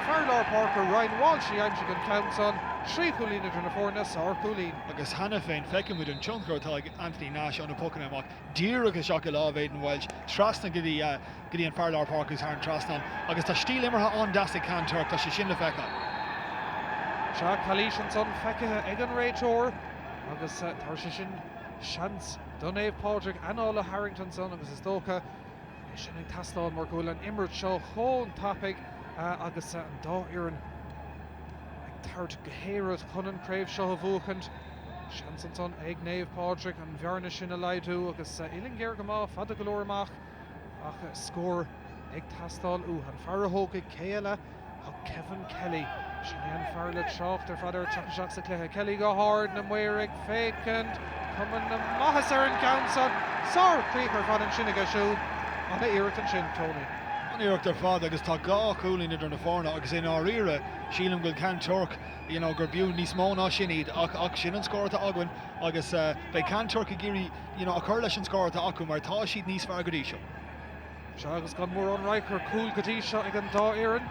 Speaker 1: Fear lár páirce Ryan Walsh a d'aimsigh an ceann san. Trí chúilín idir na foirne, sár-chúilín.
Speaker 2: Agus cheana féin feicimid an tionchar atá ag Anthony Nash ó na pocanna amach, díreach isteach i lámh Aidan Walsh, trasna go dtí go dtí an fear lár páirce agus thar an trasnán. Agus tá stíl imeartha an-deas ag Ceann Toirc, tá sé sin le feiceáil.
Speaker 1: Sea, calaois ansan feicthe ag an réiteoir agus tabharfaidh sé sin seans do Naomh Pádraig anáil a tharraingt ansan agus is dócha é sin ag teastáil mar go bhfuil an imirt seo chomh tapaidh agus an dá fhoireann ag tabhairt go haerach chun an chraobh seo a bhuachaint. Seans ansan ag Naomh Pádraig an bhearna sin a laghdú agus uillinn ghéar go maith, fada go leor amach ach scór ag teastáil uathu. An fear a thógfaidh, cé eile ach Kevin Kelly. Sin é an fear le trácht ar fad ar teacht isteach sa chluiche. Kelly go hard, na maoir ag féachaint, cuma na maitheasa ar an gceann san. Sár-chríoch ar fad ansin aige siúd. Ana-iarracht ansin, Tony.
Speaker 2: An-iarracht ar fad agus tá dhá chúilín idir na foirne agus i ndáiríre sílim go bhfuil Ceann Toirc you know gur b'fhiú níos mó ná sin iad ach ach sin an scór atá againn agus beidh Ceann Toirc ag iarraidh you know a chur leis an scór atá acu mar tá siad níos fearr go dtí seo.
Speaker 1: Sea agus gan mórán radharc ar chúl go dtí seo ag an dá fhoireann.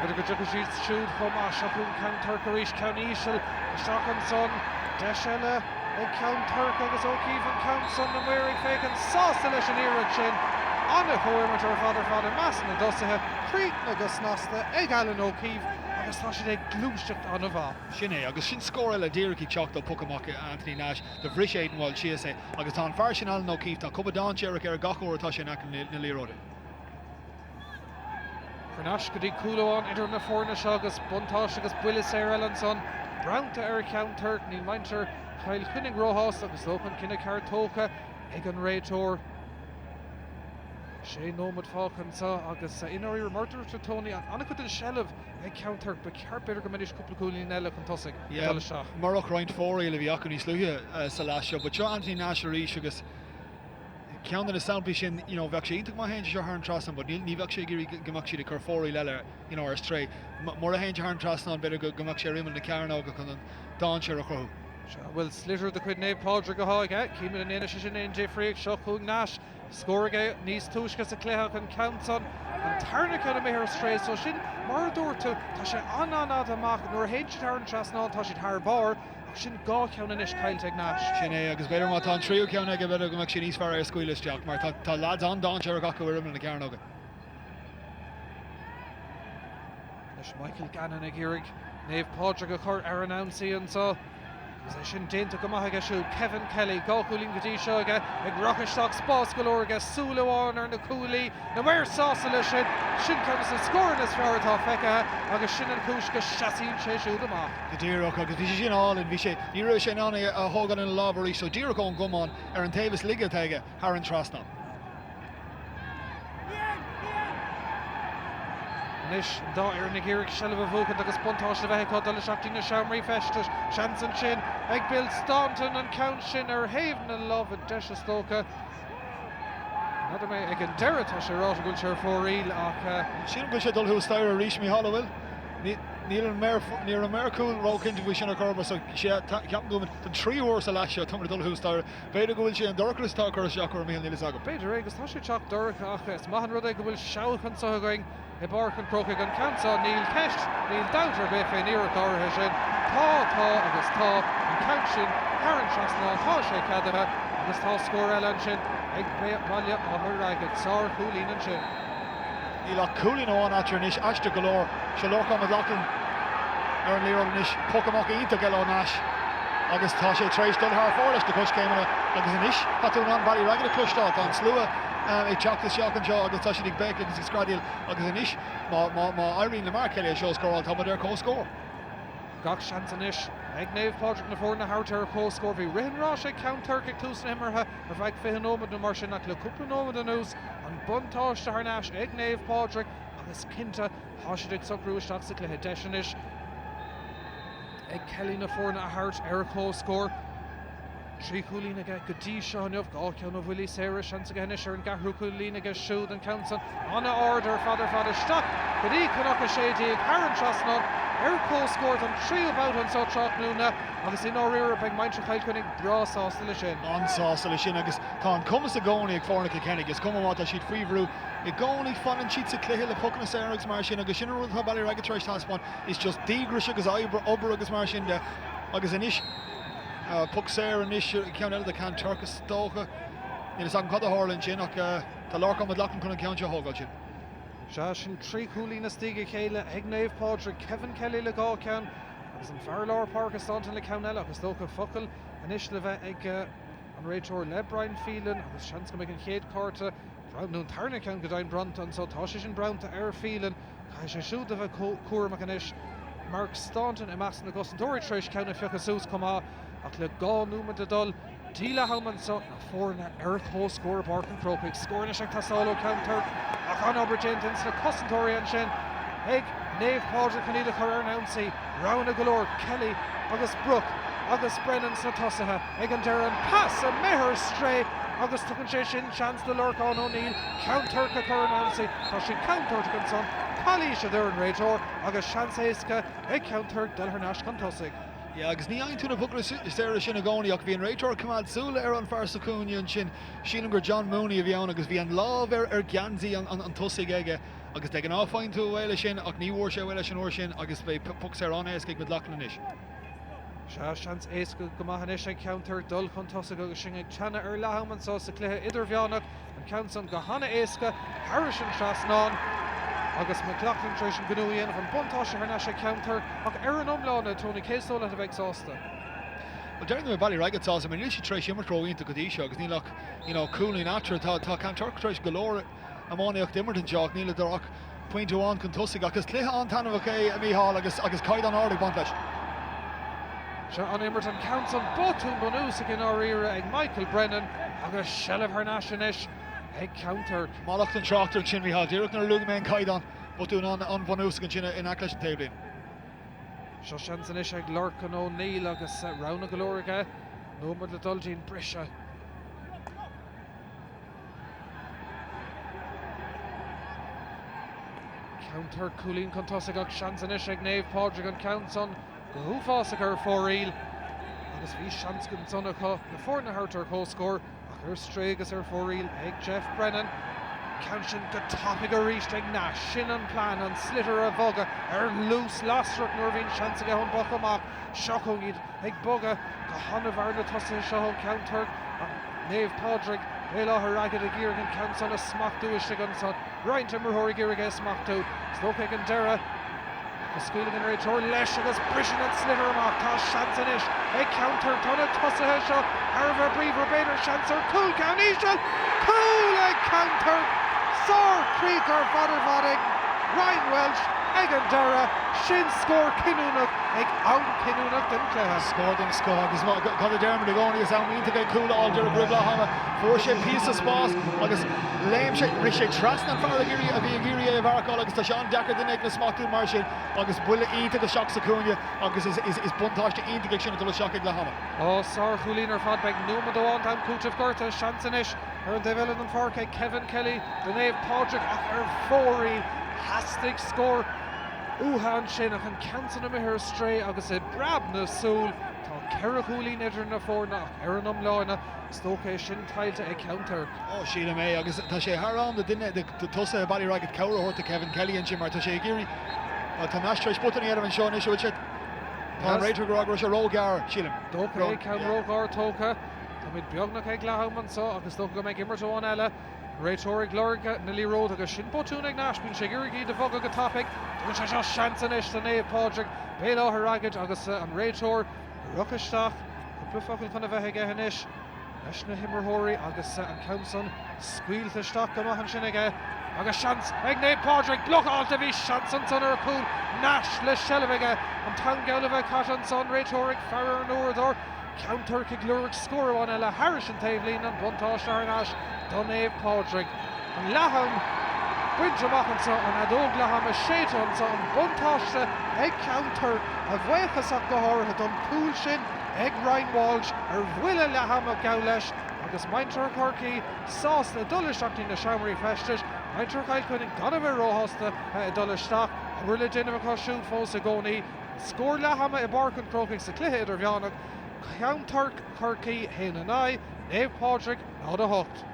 Speaker 1: B'fhéidir go dtiocfaidh siad siúd chomh maith. Seo chugainn Ceann Toirc arís, ceann íseal isteach ansan. Deis eile ag Ceann Toirc agus O'Keeffe an ceann san, na maoir ag féachaint sásta leis an iarracht sin. Ana-chomhimirt ar fad ar fad i measc na dtosaithe. Críochnaithe go snasta ag Alan O'Keeffe agus tá siad ag gluaiseacht an-mhaith.
Speaker 2: Sin é, agus sin scór eile díreach ag teacht ó poc amach Anthony Nash. Do bhris Aidan Walsh síos é agus tá an fear sin Alan O'Keeffe, tá cuma dainséarach air gach uair atá sé in aice na liathróide.
Speaker 1: Thar n-ais go dtí cúl amháin idir na foirne seo agus buntáiste agus buille saor eile ansan bronnta ar Cheann Toirc. Níl muintir Chill Chainnigh róshásta agus is dócha an cinneadh ceart tógtha ag an réiteoir. Sé nóiméad fágtha anseo agus i ndáiríre, mar a dúirt tú Tony, an-chuid den seilbh ag Ceann Toirc. Ba cheart b'fhéidir go mbeidís cúpla cúilín eile chun tosaigh ag dul isteach.
Speaker 2: Murach roinnt fóraoil a bhí acu níos luaithe sa leath seo. But seo Anthony Nash arís agus ceann de na samplaí sin, you know, bheadh sé iontach má théann sé seo thar an trasnán but ní bheadh sé ag iarraidh go mbeadh siad ag cur fóraoil eile, you know, ar strae. Mura théann sé thar an trasnán b'fhéidir go mbeadh sé ar imeall na cearnóige chun an dainséar a chruthú.
Speaker 1: Sea, bhuel, sliotar de chuid Naomh Pádraig atá aige. Címid an ndéanfaidh sé sin aon difríocht. Seo chugainn Nash. Scór aige níos túisce sa chluiche ach an ceann san, an tarna ceann imithe ar strae so sin, mar a dúirt tú, tá sé an-an-fhada amach. Nuair a théann siad thar an trasnán tá siad thar barr ach sin dhá cheann anois caillte ag Nash.
Speaker 2: Sin é agus b'fhéidir má tá an tríú ceann aige b'fhéidir go mbeadh sé níos fearr é a scaoileadh isteach mar tá tá leaids an-dainséarach acu ar imeall na cearnóige.
Speaker 1: Anois Michael Gannon ag iarraidh Naomh Pádraig a chur ar an ionsaí anseo. Agus é sin déanta go maith aige siúd, Kevin Kelly, dhá chúilín go dtí seo aige, ag rith isteach, spás go leor aige, súil amháin ar na cúlaí, na maoir sásta leis sin, sin ceann de na scóranna is fearr atá feicthe agus sin an chúis go seasaíonn sé siúd amach.
Speaker 2: Go díreach, agus bhí sé sin álainn, bhí sé, ní raibh sé in ann é a thógáil ina lámh arís, so díreach ón gcamán ar an taobh is laige atá aige, thar an trasnán.
Speaker 1: Anois an dá fhoireann ag iarraidh seilbh a bhuachaint agus buntáiste a bheith acu dul isteach dtí na seomraí feistis. Seans ansin ag Bill Staunton an ceann sin ar thaobh na láimhe deise is dócha. N'fheadar mé ag an deireadh tá sé ráite go bhfuil sé ar fóraoil ach.
Speaker 2: Sílim go bhfuil sé ag dul thuas staighre arís, Mícheál, an bhfuil? Níl an maor, ní raibh an maor cúil róchinnte faoi sin ar chor ar bith so sea, ceapaim go bhfuil don tríú huair sa leath seo táimid ag dul thuas staighre. B'fhéidir go bhfuil sé an dorchadas atá ag cur isteach orm, níl fhios agam.
Speaker 1: B'fhéidir é, agus tá sé ag teacht dorcha, ach is maith an rud é go bhfuil seabhac anseo againn i bPáirc an Chrócaigh. An ceann seo, níl ceist, níl dabht ar bith fén iarracht áirithe sin. Tá, tá agus tá, an ceann sin thar an trasnán, tá sé ceadaithe agus tá scór eile ansin ag Baile Átha Ragaid. Sár-chúilín ansin.
Speaker 2: Níl ach cúilín amháin eatarthu anois, aisteach go leor. Seo Lorcán McLaughlin. ar an liathróid anois. Poc amach iontach eile ó Nash agus tá sé tar éis dul thar fóir leis na coiscéimeanna agus anois tá tú in ann Ballyragget a chloisteáil. Tá an slua ag teacht isteach anseo agus tá siad ag béicigh agus ag screadaíl agus anois má éiríonn le Mark Kelly é seo a scóráil tá muid ar comhscór.
Speaker 1: Gach seans anois ag Naomh Pádraig na foirne a thabhairt ar comhscór. Bhí rith an ráis ag Ceann Toirc ag tús na himeartha ar feadh 20 nóiméad nó mar sin ach le cúpla nóiméad anuas an buntáiste thar n-ais ag Naomh Pádraig agus cinnte tá siad ag socrú isteach sa chluiche. Deis anois ag Kelly na foirne a thabhairt ar comhscór. 3 chúilín aige go dtí seo inniu, 2 cheann ó bhuillí saora, seans aige anois ar an gceathrú cúilín aige siúd, an ceann san an-ard ar fad ar fad isteach go dtí Cnoc 16 thar an trasnán ar comhscór don tríú babhta anseo tráthnóna agus i ndáiríre beidh muintir Chill Chainnigh breá sásta leis sin.
Speaker 2: An-sásta leis sin agus tá an cumas i gcónaí ag foirne Chill Chainnigh, is cuma má tá siad faoi bhrú, i gcónaí fanann siad sa chluiche le pocanna saora agus mar sin agus sin an rud atá Ballyragget tar éis taispeáint, is just díograis agus obair agus mar sin de agus anois. Poc saor anois, ceann eile do Ceann Toirc is dócha. Níl fhios agam cad a tharla ansin ach tá Lorcán McLoughlin chun an ceann seo a thógáil sin.
Speaker 1: Sea, sin 3 chúilín as diaidh a chéile ag Naomh Pádraig, Kevin Kelly le 2 cheann agus an fear lár páirce Staunton le ceann eile ach is dócha focal anois le bheith ag an réiteoir le Brian Phelan agus seans go mbeidh an chéad chárta, nó an tarna ceann go deimhin, bronnta anso. Tá sé sin bronnta ar Phelan. Caithfidh sé siúd a bheith cúramach anois. Mark Staunton i measc na gcosantóirí tar éis ceann a phiocadh suas chomh maith ach le 2 nóiméad le dul dtí leath am anseo, na foirne ar comhscór i bPáirc an Chrócaigh. Scór anois ag teastáil ó Cheann Toirc ach an-obair déanta ins na cosantóirí ansin ag Naomh Pádraig chun iad a chur ar an ionsaí. Roghanna go leor, Kelly agus Brooke agus Brennan sna tosaithe. Ag an deireadh an pas imithe ar strae agus tugann sé sin seans do Lorcán O'Neill Ceann Toirc a chur ar an ionsaí. Tá siad contúirteach ansan, calaois a deir an réiteoir agus seans éasca ag Ceann Toirc dul thar n-ais chun tosaigh.
Speaker 2: Yeah, agus ní fhaigheann tú na pocanna saora sin i gcónaí ach bhí an réiteoir ag coimeád súile ar an fear sa chúinne ansin. Sílim gur John Mooney a bhí ann agus bhí an lámh ar gheansaí an tosaigh aige agus de ghnáth faigheann tú away leis sin ach ní bhfuair sé away leis an uair sin agus beidh poc saor an-éasca ag McLoughlin anois.
Speaker 1: Sea, seans éasca go maith anois ag Ceann Toirc dul chun tosaigh agus sinn ag teannadh ar leath am anso sa chluiche idirmheánach. An ceann san go hana-éasca thairis an trasnán agus McLoughlin tar éis an gnó a dhéanamh. An buntáiste thar n-ais ag Ceann Toirc ach ar an iomlán, a Tony, cé is dóigh leat a bheidh sásta?
Speaker 2: Bhuel, déarfainn go mbeidh Ballyragget sásta mar níl siad tar éis imirt ró-iontach go dtí seo agus níl ach, you know, cúilín eatarthu. Tá, tá Ceann Toirc tar éis go leor iománaíocht a imirt anseo ach níleadar ach pointe amháin chun tosaigh. Ach is cluiche an-taitneamhach é, a Mhícheáil, agus, agus caighdeán ard ag baint leis.
Speaker 1: Seo an imirt, an ceann san botún bunúsach i ndáiríre ag Michael Brennan agus seilbh thar n-ais anois ag Ceann Toirc.
Speaker 2: Mallacht an tráchtaire ansin, Mícheál. Díreach nuair a luaigh mé an caighdeán, botún an-bhunúsach ansin in aice leis an taobhlíne.
Speaker 1: Seo seans anois ag Lorcan O'Neill agus roghanna go leor aige. Nóiméad le dul dtí'n briseadh. Ceann Toirc cúilín chun tosaigh ach seans anois ag Naomh Pádraig an ceann san go huafásach ar fóraoil agus bhí seans ansan acu na foirne a thabhairt ar comhscór ach ar strae agus ar fóraoil ag Jeff Brennan. Ceann sin go tapaidh arís ag Nash. Sin an plean, an sliotar a bhogadh ar luas lasrach nuair a bhíonn seans aige ón bpoc amach. Seo chugainn iad ag bogadh go han-mhear na tosaithe seo ó Cheann Toirc ach Naomh Pádraig, Béal Átha Raghad ag iarraidh an ceann san a smachtú istigh ansan. Roinnt imreoirí ag iarraidh é a smachtú. Is dócha ag an deireadh go scaoilfidh an réiteoir leis agus briseann an sliotar amach. Tá seans anois ag Ceann Toirc. Tá na tosaithe seo thar a bheith bríomhar. B'fhéidir seans ar chúl ceann íseal. Cúl ag Ceann Toirc. Sár-chríoch ar fad ar fad ag Ryan Walsh ag an deireadh. Sin scór cinniúnach ag am cinniúnach den chluiche.
Speaker 2: Scór den scoth agus cad a deirimid i gcónaí, is am iontach é cúl a fháil díreach roimh leath ama. Fuair sé píosa spáis agus léim sé, rith sé trasna an fear ag iarraidh, a bhí ag iarraidh é a mharcáil agus tá sé an-deacair duine éigin a smachtú mar sin agus buille iontach isteach sa chúinne agus is buntáiste iontach é sin ag dul isteach ag leath ama.
Speaker 1: Ó, sár-chúilín ar fad. Beidh nóiméad amháin d'am cúitimh gortaithe. Seans anois ar an dtaobh eile den pháirc ag Kevin Kelly do Naomh Pádraig ach ar fóraoil. Theastaigh scór uathu ansin ach an ceann san imithe ar strae agus i bpreab na súl tá ceithre chúilín idir na foirne ach ar an iomláine is dócha é sin tuillte ag Ceann Toirc.
Speaker 2: Ó, sílim é agus tá sé thar am do duine de tosaithe Ballyragget cabhair a thabhairt do Kevin Kelly ansin mar tá sé ag iarraidh, bhuel tá Nash tar éis botún a dhéanamh anseo anois, an bhfuil sé, tá an réiteoir ag rá go raibh sé róghearr, sílim.
Speaker 1: Dócha é, ceann róghearr tógtha. Táimid beagnach ag leath am anseo agus is dócha go mbeidh imirt amháin eile. An réiteoir ag lorg na liathróide agus sin botún ag Nash, bíonn sé ag iarraidh iad a bhogadh go tapaidh. Tugann sé seo seans anois do Naomh Pádraig, Béal Átha Ragaid agus an réiteoir ag rith isteach. Cúpla focal chun a bheith aige anois leis na himreoirí agus an ceann san scaoilte isteach go maith ansin aige agus seans ag Naomh Pádraig blocáilte bhí seans ansan ar chúl Nash le seilbh aige an t-am geall a bheith caite ansan réiteoir ag faire ar an uaireadóir Ceann Toirc ag lorg scór amháin eile thairis an taobhlíne, an buntáiste thar n-ais do Naomh Pádraig. An leath-am bainte amach anseo, an fheadóg leath-ama séidte anseo, an buntáiste ag Ceann Toirc, a bhuíochas ach go háirithe don chúl sin ag Ryan Walsh ar bhuille leath-ama geall leis agus muintir Chorcaí sásta dul isteach dtí na seomraí feistis, muintir Chill Chainnigh gan a bheith róshásta dul isteach, obair le déanamh acu siúd fós i gcónaí. Scór leath-ama i bPáirc an Chrócaigh sa chluiche idirmheánach, Ceann Toirc, Corcaigh, 1, 9, Naomh Pádraig, 0, 8.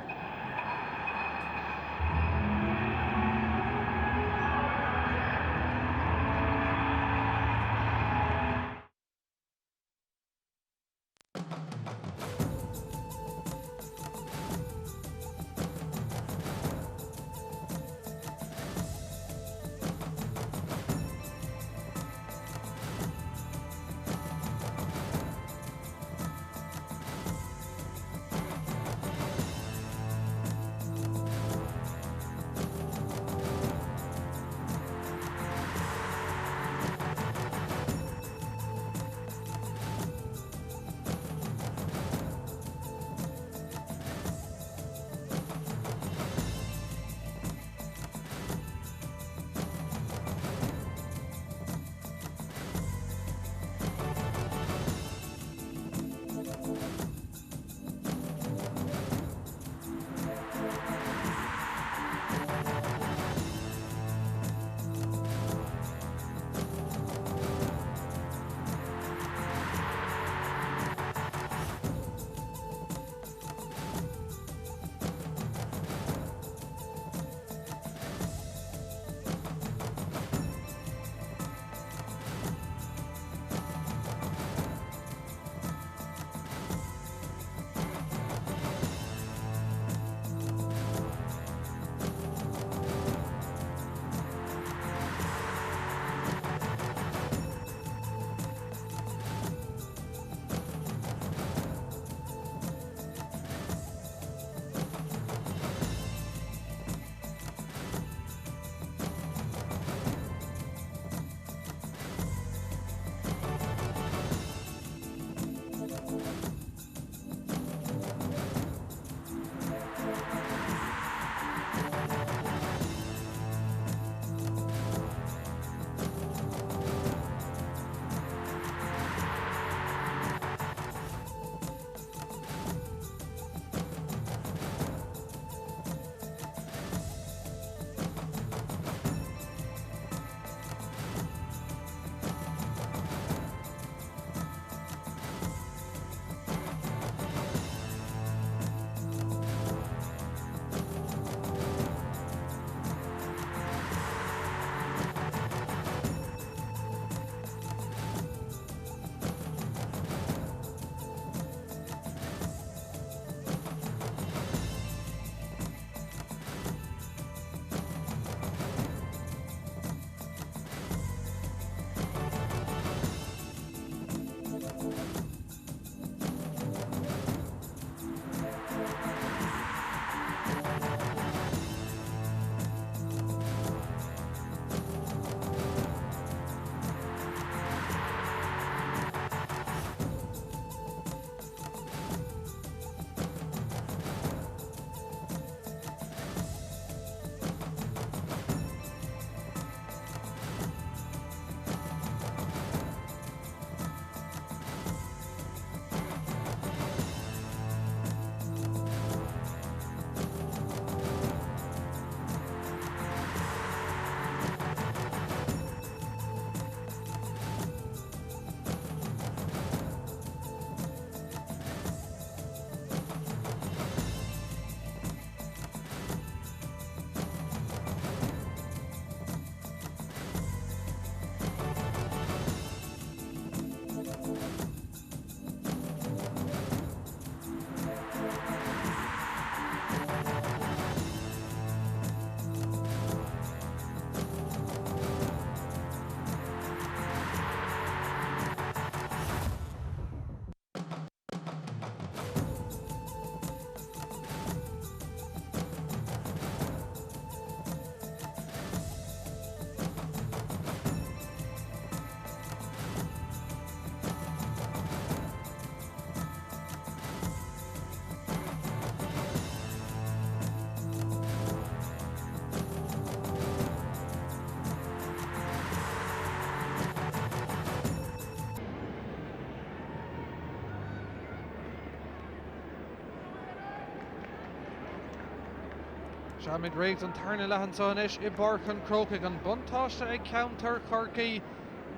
Speaker 1: Táimid réidh don tarna leath anseo anois i bPáirc an Chrócaigh. An buntáiste ag Ceann Toirc Chorcaí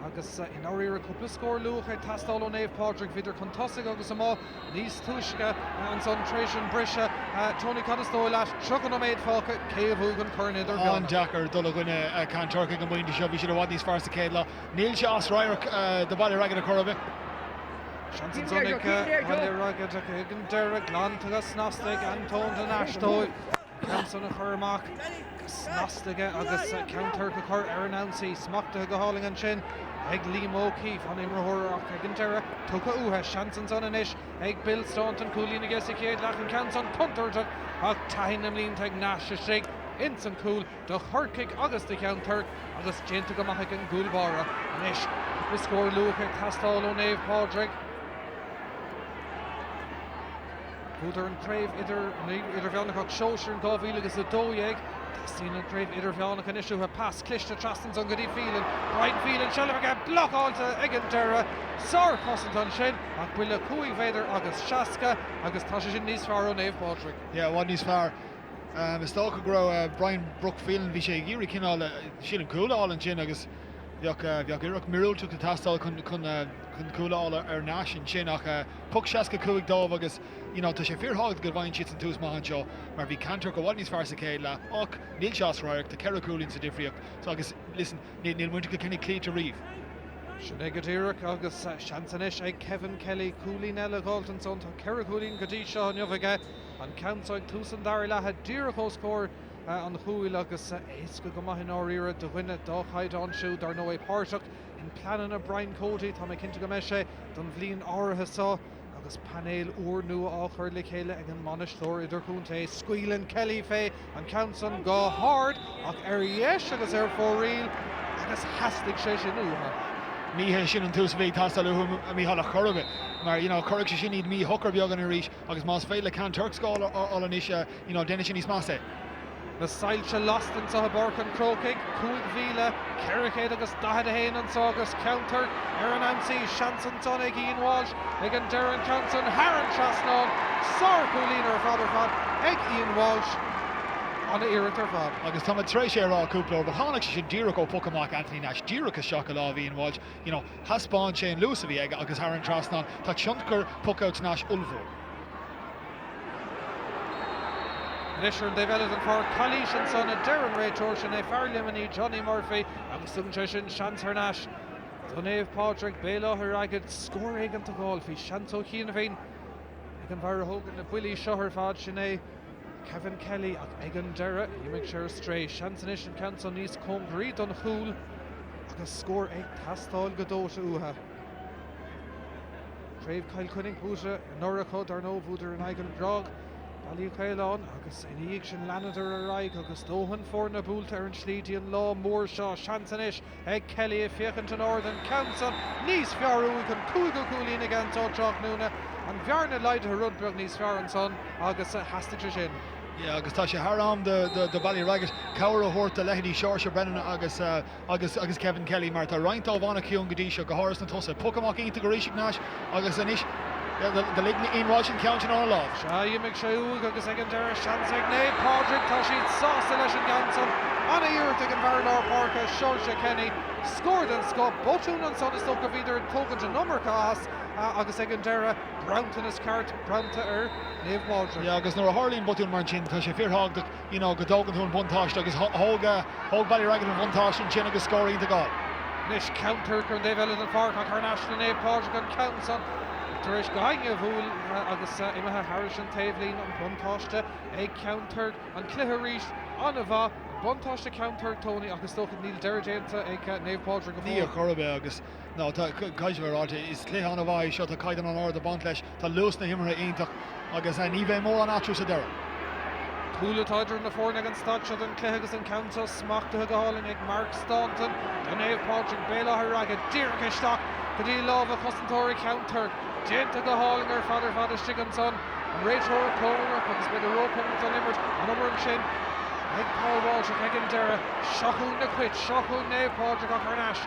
Speaker 1: agus i ndáiríre cúpla scór luath ag teastáil ó Naomh Pádraig. Bhíodar chun tosaigh agus amuigh níos túisce ansan tar éis an briseadh. Tony, cad is dóigh leat? 30 nóiméad fágtha, cé a bhuafaidh an Corn Idirmheánach?
Speaker 2: An-deacair dul i gcoinne Ceann Toirc ag an bpointe seo. Bhí siad i bhfad níos fearr sa chéad leath. Níl sé as radharc do Ballyragget ar chor ar bith.
Speaker 1: Seans ansan ag Ballyragget ach ag an deireadh glanta go snasta ag Antóin de Nais dóibh an ceann san a chur amach go snasta aige agus Ceann Toirc a chur ar an ionsaí. Smachtaithe go hálainn ansin ag Liam O'Keeffe, an imreoir ach ag an deireadh tugtha uathu. Seans ansan anois ag Bill Staunton, cúilín aige sa chéad leath, an ceann san contúirteach ach taithí na mblianta ag Nash istigh ins an cúl. do Chorcaigh agus do Cheann Toirc agus déanta go maith ag an gcúl báire. Anois, cúpla scór luath ag teastáil ó Naomh Pádraig. Bhuadar an Craobh Idirmheánach ach Sóisir in 2012. Teastaíonn an Craobh Idirmheánach anois uathu. Pas cliste trasna ansan go dtí Phelan. Brian Phelan, seilbh aige, blocáilte ag an deireadh. Sárchosaint ansin ach buille 5 mhéadar agus 60 agus tá sé sin níos fearr ó Naomh Pádraig.
Speaker 2: Yeah, i bhfad níos fearr. Is dócha go raibh Brian Brooke Phelan, bhí sé ag iarraidh cineál, sílim, cúl a fháil ansin agus bheadh, bheadh iarracht míorúilteach ag teastáil chun, chun, chun cúl a fháil ar ais ansin ach poc 65 dóibh agus you know tá sé fíorthábhachtach go bhfaigheann siadsan tús maith anseo mar bhí Kanturk i bhfad níos fearr sa chéad leath ach níl sé as radharc, tá ceithre chúilín sa difríocht so agus listen níl, níl muintir Chill Chainnigh cloíte riamh.
Speaker 1: Sin é go díreach agus seans anois ag Kevin Kelly cúilín eile a dh'fháilt ansan, tá ceithre chúilín go dtí seo inniu aige. An ceann seo ag tús an dara leatha díreach os comhair an chúil agus éasca go maith i ndáiríre do dhuine dá chaighdeán siúd, dar ndóigh páirteach in pleananna Brian Cody, tá mé cinnte go mbeidh sé don bhliain áirithe seo agus painéal úrnua á chur le chéile ag an mbainisteoir idirchontae. Scaoileann Kelly fé an ceann san go hard ach ar dheis agus ar fóraoil agus theastaigh sé sin uathu.
Speaker 2: Ní hé sin an tús a bhí ag teastáil uathu, a Mhícheáil, ar chor ar bith, mar you know cuirfidh sé sin iad míshocair beagán arís. Agus más féidir le Kanturk scór a fháil anois, you know, déanfaidh sé níos measa é.
Speaker 1: Na soilse lasta anseo i bPáirc an Chrócaigh, 5,400 agus 41 anseo agus Ceann Toirc ar an ionsaí. Seans ansan ag Ian Walsh ag an deireadh an ceann san thar an trasnán. Sár-chúilín ar fad ar fad ag Ian Walsh. Ana-iarracht ar fad.
Speaker 2: Agus tá mé tar éis é a rá cúpla uair, but tháinig sé sin díreach ó phoc amach Anthony Nash, díreach isteach i lámh Ian Walsh. You know, thaispeáin sé an luas a bhí aige agus thar an trasnán, tá tionchar puck-outs Nash ollmhór.
Speaker 1: Anois ar an dtaobh eile den pháirc, calaois ansan a deir an réiteoir, sin é fear Luimnigh, Johnny Murphy, agus tugann sé sin seans thar n-ais do Naomh Pádraig, Béal Átha Raghad, scór éigint a dh'fháil. Bhí seans ó chianaibhín ag an bhfear a thógann na buillí seo ar fad, sin é Kevin Kelly, ach ag an deireadh, d'imigh sé ar strae. Seans anois an ceann san níos cóngaraí don chúl. Agus scór ag teastáil go dóite uathu. Craobh Chill Chainnigh buaite anuraidh acu, dar ndóigh, bhuadar in aghaidh an Ghráig, Baile Uí Chaoláin, agus ina dhiaidh sin leanadar ar aghaidh agus dóthain foirne buailte ar an slí dtí an lá mór seo. Seans anois ag Kelly ag féachaint in ard an ceann san níos fearr uaidh, an cúigiú cúilín aige anso tráthnóna, an bhearna laghdaithe rud beag níos fearr ansan agus theastaigh sé sin.
Speaker 2: Yeah agus tá sé thar am do Ballyragget cabhair a thabhairt do leithéidí Seoirse Brennan agus agus agus Kevin Kelly mar tá roinnt dóibh an-chiúin go dtí seo, go háirithe sna tosaithe. Poc amach iontach arís ag Nash agus anois do lig Ian Walsh an ceann sin óna lámh.
Speaker 1: Sea, d'imigh sé uaidh agus ag an deireadh seans ag Naomh Pádraig, tá siad sásta leis an gceann san. Ana-iarracht ag an bhfear lár páirce, Seoirse Kenny. Scór den scoth, botún ansan is dócha bhíodar ag tógaint an iomarca as agus ag an deireadh bronntanas ceart bronnta ar Naomh Pádraig.
Speaker 2: Yeah agus nuair a tharlaíonn botún mar sin tá sé fíorthábhachtach you know go dtógann tú an buntáiste agus thóg thóg Ballyragget an buntáiste ansin agus scór iontach a fháil.
Speaker 1: Anois Ceann Toirc ar an dtaobh eile den pháirc ach thar n-ais le Naomh Pádraig an ceann san tar éis gainne a bhuail agus imithe thairis an taobhlíne an buntáiste ag Ceann Toirc. An cluiche arís an-mhaith, an buntáiste Ceann Toirc Tony ach is dócha níl deireadh déanta ag Naomh Pádraig go
Speaker 2: Ní ar chor ar bith agus No, tá, caithfidh sé a bheith ráite, is cluiche an-mhaith é seo, tá caighdeán an-ard ag baint leis, tá luas na himeartha iontach agus ní bheidh mórán eatarthu sa deireadh.
Speaker 1: Cúl atá idir na foirne ag an staid seo den chluiche agus an ceann seo smachtaithe go hálainn ag Mark Staunton do Naomh Pádraig, Béal Átha Raghad, díreach isteach go dtí lámha chosantóirí Cheann Toirc. Déanta go hálainn ar fad ar fad istigh ansan. An réiteoir cóngarach agus b'fhéidir róchóngarach don imirt, an obair ansin ag Paul Walsh ach ag an deireadh, seo chugainn na Cait, seo chugainn Naomh Pádraig ach thar n-ais.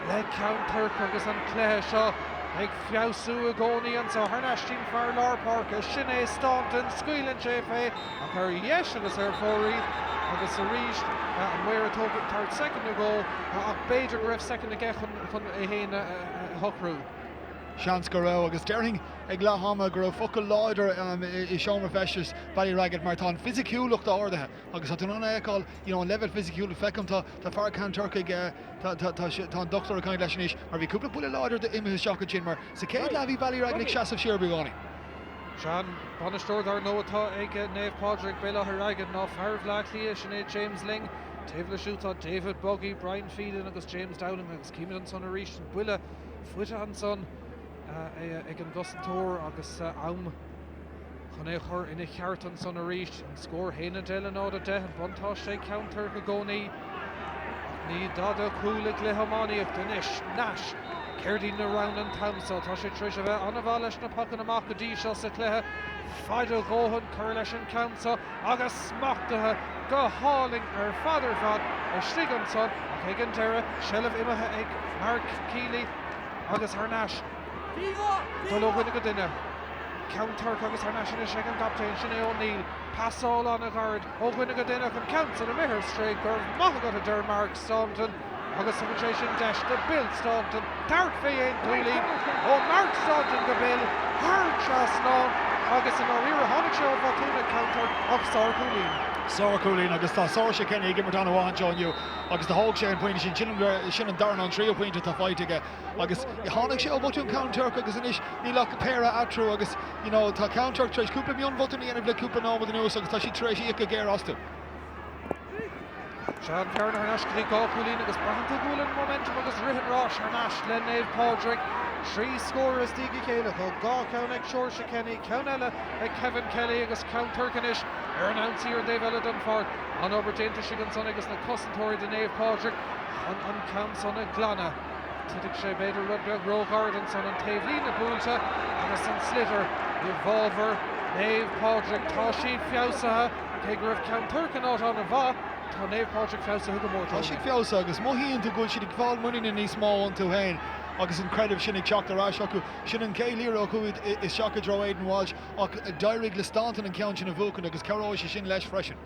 Speaker 1: Le Ceann Toirc agus an cluiche seo. ag feabhsú i gcónaí anseo. Thar n-ais dtí'n fear lár páirce, sin é Staunton, scaoileann sé fé ach ar dheis agus ar fóraoil agus arís an maor ag tabhairt soicind nó dhó ach b'fhéidir go raibh soicind aige chun é féin a shocrú.
Speaker 2: Seans go raibh, agus déarfainn ag leath ama go raibh focal láidir i seomra feistis Ballyragget mar tá an fisiciúlacht ardaithe agus tá tú in ann a fheiceáil you know an leibhéal fisiciúil feicim tá tá fear Ceann Toirc ag tá tá tá tá an dochtúir ag caint leis anois mar bhí cúpla buille láidir imithe isteach ansin mar sa chéad leath bhí Ballyragget ag seasamh siar beagáinín.
Speaker 1: Sea, an bainisteoir dar ndóigh atá ag Naomh Pádraig Béal Átha Fhraigid ná fear Bhaile Átha Cliath, sin é James Ling. Taobh leis siúd tá David Buggy, Brian Phelan agus James Dowling agus címid ansan arís an buille faighte ansan ag an gcosantóir agus am chun é a chur ina cheart ansan arís. An scór 1-10 le 0-10, an buntáiste ag Ceann Toirc i gcónaí. Ach ní dada cúl i gcluiche iománaíochta anois. Nash, Céard iad na roghanna an t-am seo? Tá sé tar éis a bheith an-mhaith leis na pocanna amach go dtí seo sa chluiche. Fada a dhóthain cur leis an ceann seo agus smachtaithe go hálainn ar fad ar fad istigh ansan ach ag an deireadh, seilbh imithe ag Mark Kiely agus thar n-ais. Dul ó dhuine go duine. Ceann Toirc agus thar n-ais anois ag an gcaptaen, sin é O'Neill. Pasáil an-ghairid ó dhuine go duine ach an ceann san imithe ar strae. Go raibh maith agat a deir Mark Staunton agus tugann sé sin deis do Bill Staunton tabhairt fé aon chúilín ó Mark Staunton go Bill thar an trasnán agus i ndáiríre tháinig sé ó bhotún ag Ceann Toirc ach sárchúilín.
Speaker 2: Sárchúilín agus tá Saoirse Kenny ag imirt an-mhaith anseo inniu agus do thóg sé an pointe sin. Sin an dara nó an tríú pointe atá faighte aige. Agus tháinig sé ó bhotún Ceann Toirc agus anois níl ach péire eatarthu agus you know tá Ceann Toirc tar éis cúpla mionbhotún a dhéanamh le cúpla nóiméad anuas agus tá siad tar éis íoc go géar astu.
Speaker 1: Sea, an bhearna thar n-ais go dtí 2 chúilín agus braitheann tú go bhfuil an momentum agus rith an ráis thar n-ais le Naomh Pádraig. 3 scór as diaidh a chéile, tá 2 cheann ag Seoirse Kenny, ceann eile ag Kevin Kelly agus Ceann Toirc anois ar an ionsaí ar an dtaobh eile den pháirc. An-obair déanta istigh ansan ages na cosantóirí do Naomh Pádraig chun an ceann san a ghlanadh. Titfidh sé b'fhéidir rud beag róghairid ansan, an taobhlíne buailte agus an sliotar i bhfabhar Naomh Pádraig. Tá siad feabhsaithe, cé go raibh Ceann Toirc in áit an-mhaith, tá Naomh Pádraig feabhsaithe go mór.
Speaker 2: Tá siad feabhsaithe agus mothaíonn tú go bhfuil siad ag fáil muiníne níos mó iontu féin agus an creideamh sin ag teacht ar ais acu. Sin an chéad liathróid a chuaigh isteach i dtreo Aidan Walsh ach d'éirigh le Staunton an ceann sin a bhuachan agus cabhróidh sé sin leis freisin.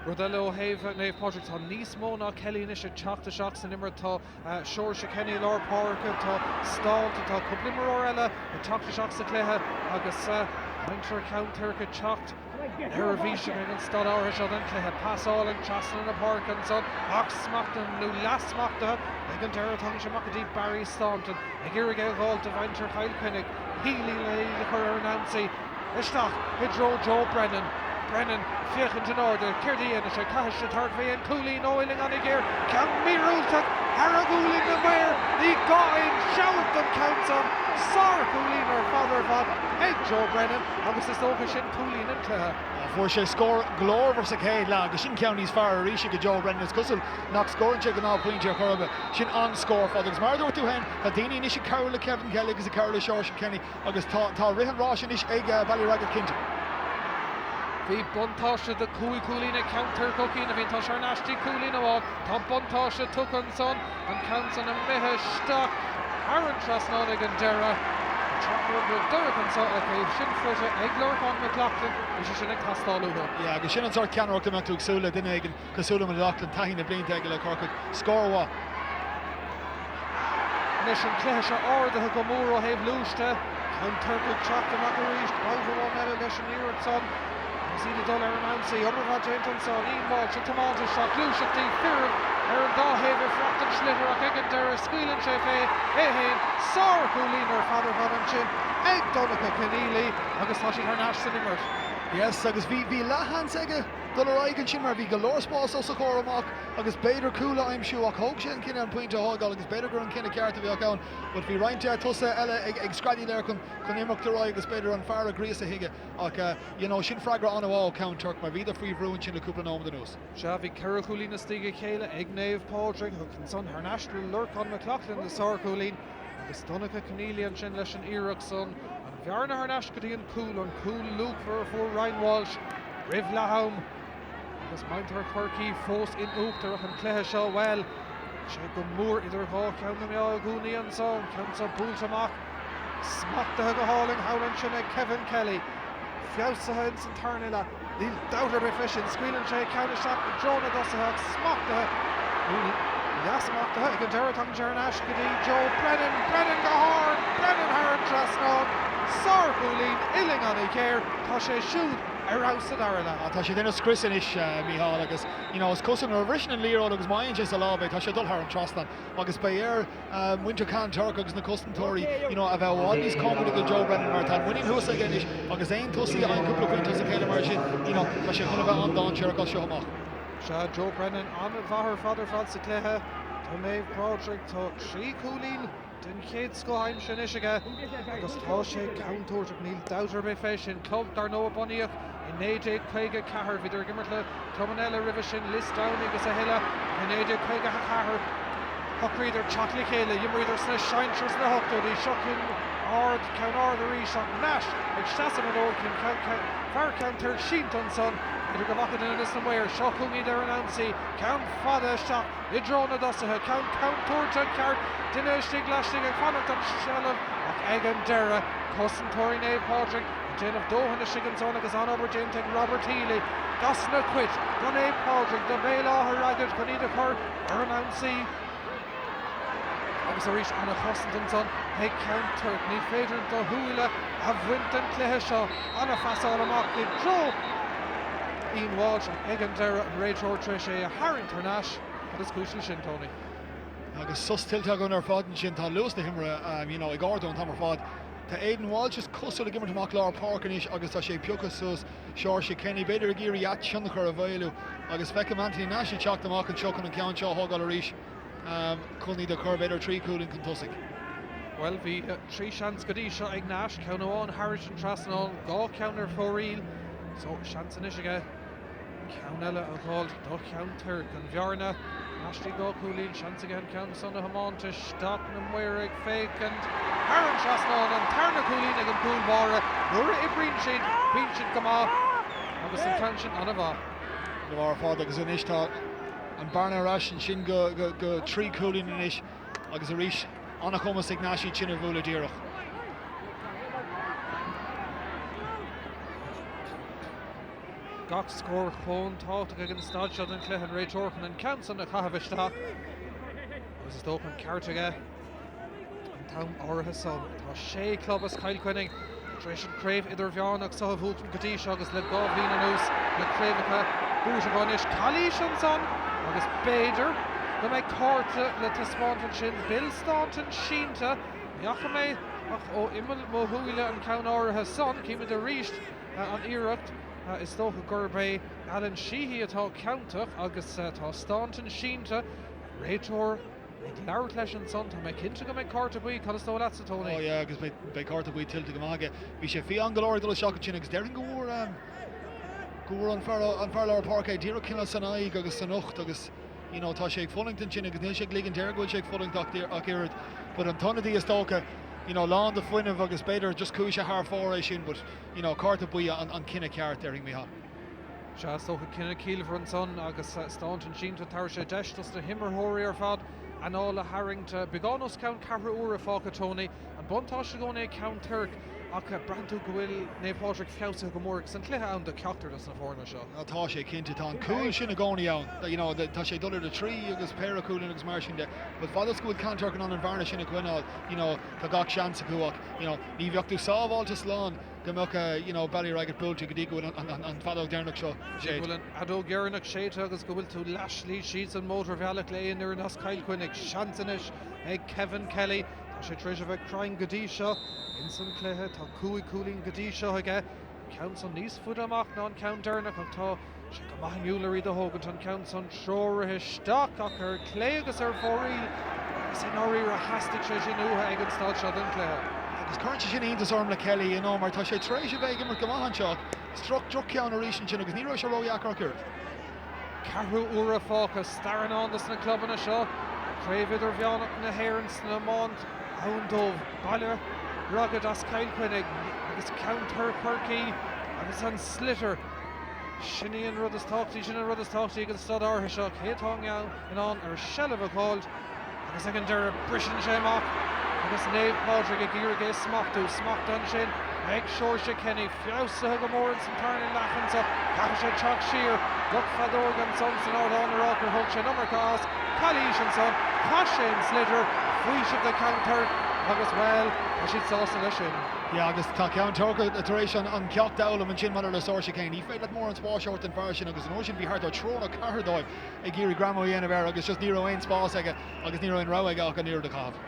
Speaker 1: Rud eile ó thaobh Naomh Pádraig, tá níos mó ná Kelly anois ag teacht isteach san imirt. Tá Seoirse Kenny i lár páirce, tá Staunton, tá cúpla imreoir eile ag teacht isteach sa chluiche agus muintir Cheann Toirc ag teacht neirbhíseach ag an staid áirithe seo den chluiche. Pas álainn trasna na páirce ansan ach smachtaithe nó leath-smachtaithe ag an deireadh. Tagann sé amach go dtí Barry Staunton ag iarraidh é a dh'fháilt do mhuintir Chill Chainnigh. Healy le iad a chur ar an ionsaí. Isteach i dtreo Joe Brennan. Brennan féachaint in airde. Céard a dhéanfaidh sé? Caithfidh sé tabhairt fé an cúilín ó uillinn an-ghéar. Ceann míorúilteach thar ghualainn na maor. Ní gá aon seabhac don cheann san. Sár-chúilín ar fad ar fad ag Joe Brennan agus is dócha sin cúilín an chluiche.
Speaker 2: Fuair sé scór glórmhar sa chéad leath agus sin ceann níos fearr arís ag Joe Brennan. Is cosúil nach scórann sé gnáthphointí ar chor ar bith. Sin an-scór fada agus mar a dúirt tú féin, tá daoine anois ag cabhrú le Kevin Kelly agus ag cabhrú le Seoirse Kenny. Agus tá, tá rith an ráis anois ag Ballyragget cinnte.
Speaker 1: Bhí buntáiste de chúig chúilín ag Ceann Toirc ó chianaibh. Tá sé thar n-ais dtí cúilín amháin. Tá buntáiste tugtha ansan, an ceann san imithe isteach thar an trasnán ag an deireadh. An teachtaireacht rud dorcha anso ach é sin faighte ag Lorcán McLaughlin. Bhí sé sin ag teastáil uathu.
Speaker 2: Yeah, agus sin an sórt ceannaireachta a mbeadh tú ag súil le duine éigin cosúil le McLaughlin, taithí na blianta aige le Corcaigh. Scór mhaith.
Speaker 1: Anois an cluiche seo ardaithe go mór ó thaobh luais de. Ceann Toirc ag teacht amach arís, babhta amháin eile leis an iarracht san agus iad ag dul ar an ionsaí. Obair mhaith déanta ansan, Ian Walsh ag tiomáint isteach, gluaiseachtaí fireann ar an dá thaobh ag fuireacht an tsliotair ach ag an deireadh scaoileann sé fé é fhéin. Sár-chúilín ar fad ar fad ansin ag Donncha Conneely agus tá siad thar n-ais san imirt.
Speaker 2: Yes, agus bhí, bhí leathsheans aige dul ar aghaidh ansin mar bhí go leor spáis os a chomhair amach agus b'fhéidir cúl a aimsiú ach thóg sé an cinneadh an pointe a thógáil agus b'fhéidir gur an cinneadh ceart a bheadh ann but bhí roinnt tosaithe eile ag ag screadaíl air chun chun imeacht ar aghaidh agus b'fhéidir an fear a ghríosadh chuige ach you know sin freagra an-mhaith ó Cheann Toirc mar bhíodar faoi bhrú ansin le cúpla nóiméad anuas.
Speaker 1: Sea, bhí 4 chúilín istigh a chéile ag Naomh Pádraig ach ansan thar n-ais le Lorcán McLaughlin le sárchúilín agus Donncha Conneely ansin leis an iarracht san. An bhearna thar n-ais go dtí an cúl, an cúl luachmhar a fuair Ryan Walsh roimh leath-am. Agus muintir Chorcaí fós in uachtar ach an cluiche seo, bhuel, tá sé go mór idir dhá cheann na meá i gcónaí anso, an ceann seo buailte amach. Smachtaithe go hálainn thall ansin ag Kevin Kelly. Feabhsaithe ins an tarna leath. Níl dabht ar bith fé sin. Scaoileann sé ceann isteach i dtreo na dtosaithe ach smachtaithe, nó leath-smachtaithe, ag an deireadh. Tagann sé thar n-ais go dtí Joe Brennan. Brennan go hard! Brennan thar an trasnán! Sár-chúilín, uillinn an-ghéar. Tá sé siúd ar fheabhas sa dara leath.
Speaker 2: Tá sé ag déanamh scrios anois, Mícheál, agus you know is cosúil nuair a bhriseann an liathróid agus má fhaigheann sé sa lámh é, tá sé ag dul thar an trasnán agus beidh ar muintir Cheann Toirc agus na cosantóirí you know a bheith i bhfad níos cóngaraí do Joe Brennan mar tá an muinín thuas aige anois agus aon tosaí a fhaigheann cúpla pointe as a chéile mar sin you know tá sé chun a bheith an-dainséarach as seo amach.
Speaker 1: Sea, Joe Brennan an-mhaith ar fad ar fad sa chluiche do Naomh Pádraig. Tá 3 chúilín den chéad scoth aimsithe anois aige agus tá sé contúirteach, níl dabht ar bith fé sin. Club, dar ndóigh, a bunaíodh i 1954. Bhíodar ag imirt le clubanna eile roimhe sin, Lisdowney agus a thuilleadh. I 1954 shocraíodar teacht le chéile. D'imríodar sna sinsir sna hochtóidí. Seo ceann ard, ceann ard arís ach Nash ag seasamh an fhóid chun fear Cheann Toirc sínte ansan. B'fhéidir go bhfaca duine des na maoir. Seo chugainn iad ar an ionsaí. Ceann fada isteach i dtreo na dtosaithe. Ceann contúirteach ceart. Duine istigh laistigh ag fanacht don tseilbh ach ag an deireadh, cosantóirí Naomh Pádraig Ag déanamh dóthain istigh ansan agus an-obair déanta ag Robert Healy dos na Cait, do Naomh Pádraig, do Bhéal Átha Ragaid chun iad a chur ar an ionsaí. Agus arís an-chosaint ansan ag Ceann Toirc. Ní féidir do shúile a bhaint den chluiche seo. An-phasáil amach i dtreo Ian Walsh ach ag an deireadh an réiteoir tar éis é a tharraingt thar n-ais. Cad is cúis leis sin, Tony?
Speaker 2: Agus sos tuillte againn ar fad ansin. Tá luas na himeartha you know ag ardú an t-am ar fad. Tá Aidan Walsh is cosúil ag imirt amach lár páirce anois agus tá sé ag piocadh suas Seoirse Kenny, b'fhéidir ag iarraidh a thionchar a mhaolú agus feicim Anthony Nash ag teacht amach anseo chun an ceann seo a thógáil arís chun iad a chur b'fhéidir 3 chúilín chun tosaigh.
Speaker 1: Bhuel, bhí 3 seans go dtí seo ag Nash, ceann amháin thairis an trasnán, 2 cheann ar fóraoil, so seans anois aige. Ceann eile a dh'fháilt do Cheann Toirc. An bhearna laistigh 2 chúilín. Seans aige an ceann san a thiomáint isteach. Na maoir ag féachaint thar an trasnán. An tarna cúilín ag an gcúl báire. Nuair a oibríonn siad, bíonn siad go maith agus an ceann sin an-mhaith.
Speaker 2: An-mhaith ar fad agus anois tá an bearna ar ais ansin go 3 chúilín anois agus arís an-chumas ag Nash iad sin a bhualadh díreach.
Speaker 1: Gach scór chomh tábhachtach ag an staid seo den chluiche, an réiteoir chun an ceann san a chaitheamh isteach agus is dócha an ceart aige an t-am áirithe san. Tá sé chlub as Cill Chainnigh tar éis an chraobh idirmheánach seo a bhuachan go dtí seo agus le 2 bhliain anuas na craobhacha buaite acu anois. Calaois ansan agus b'fhéidir go mbeidh cárta le taispeáint ansin. Bill Staunton sínte. Ní fhaca mé ach ó imeall mo shúile an ceann áirithe san. Címid arís. an iarracht. Is dócha gurb é Alan Sheehy atá ciontach agus tá Staunton sínte. Réiteoir ag labhairt leis ansan. Tá mé cinnte go mbeidh cárta buí. Cad is dóigh leatsa, Tony?
Speaker 2: Oh yeah, agus beidh cárta buí tuillte go maith aige. Bhí sé fiáin go leor ag dul isteach ansin agus déarfainn go bhfuair go bhfuair an fear an fear lár páirce é díreach cineál san aghaidh agus san ucht agus you know tá sé ag fulaingt ansin agus níl sé ag ligint air go bhfuil sé ag fulaingt ach ach oiread. But an t-ionadaí is dócha you know lán de fuinneamh agus b'fhéidir just chuaigh sé thar fóir é sin but you know, cárta buí an cinneadh ceart, déarfainn, Mícheál.
Speaker 1: Sea, is dócha cinneadh ciallmhar ansan agus Staunton sínte, tabharfaidh sé deis dos na himreoirí ar fad anáil a tharraingt. Beagán os cionn ceathrú uaire fágtha, Tony. An buntáiste i gcónaí ag Ceann Toirc ach braitheann tú go bhfuil Naomh Pádraig feabhsaithe go mór agus an cluiche ann do cheachtar dos na foirne seo.
Speaker 2: Tá sé cinnte, tá an cúl sin i gcónaí ann, you know, tá sé ag dul ar 3 agus péire cúilín agus mar sin de, but fad is go bhfuil Ceann Toirc in ann an bhearna sin a choinneáil, you know, tá gach seans acu ach, you know, ní bheadh tú sábháilte slán go mbeadh, you know, Ballyragget buailte go dtí go bhfuil an feadóg dheireanach seo
Speaker 1: séidte. Go bhfuil an fheadóg dheireanach séidte agus go bhfuil tú leathshlí síos an mótarbhealach le aon fhoireann as Cill Chainnigh. Seans anois ag Kevin Kelly. Tá sé tar éis a bheith cruinn go dtí seo ins an chluiche. Tá 5 chúilín go dtí seo aige. An ceann san níos faide amach ná an ceann deireanach ach tá sé go maith inniúil ar iad a thógaint. An ceann san treoraithe isteach ach ar clé agus ar fóraoil agus i ndáiríre theastaigh sé sin uathu ag an staid seo den chluiche.
Speaker 2: Agus cuireann sé sin iontas orm le Kelly, you know, mar tá sé tar éis a bheith ag imirt go maith anseo ach droch, droch-cheann arís ansin agus ní raibh sé ródheacair ach oiread.
Speaker 1: Ceathrú uaire fágtha, stair i ndán dos na clubanna seo. Craobh Idirmheánach na hÉireann san iomáint ann dóibh. Baile Ragaid as Cill Chainnigh agus Ceann Toirc Chorcaí agus an sliotar. Sin í an rud is tábhachtaí, sin an rud is tábhachtaí ag an staid áirithe seo, cé atá in ann ar seilbh a dh'fháilt agus ag an deireadh briseann sé amach. agus Naomh Pádraig ag iarraidh é a smachtú. Smacht ansin ag Seoirse Kenny, feabhsaithe go mór ins an tarna leath anso. Caithfidh sé teacht siar. Lucht feadóige ansan san ardán ag rá gur thóg sé an iomarca as. Calaois ansan. Chaith sé an sliotar. Faoiseamh do Cheann Toirc agus, bhuel, tá siad sásta leis sin.
Speaker 2: Yeah, agus tá Ceann Toirc tar éis an ceacht a fhoghlaim ansin maidir le Saoirse Kenny. Ní féidir leat mórán spáis a thabhairt don bhfear sin agus an uair sin bhí thart ar triúr nó ceathrar dóibh ag iarraidh greamú a dhéanamh air agus just ní raibh aon spás aige agus ní raibh aon rogha aige ach an liathróid a chaitheamh.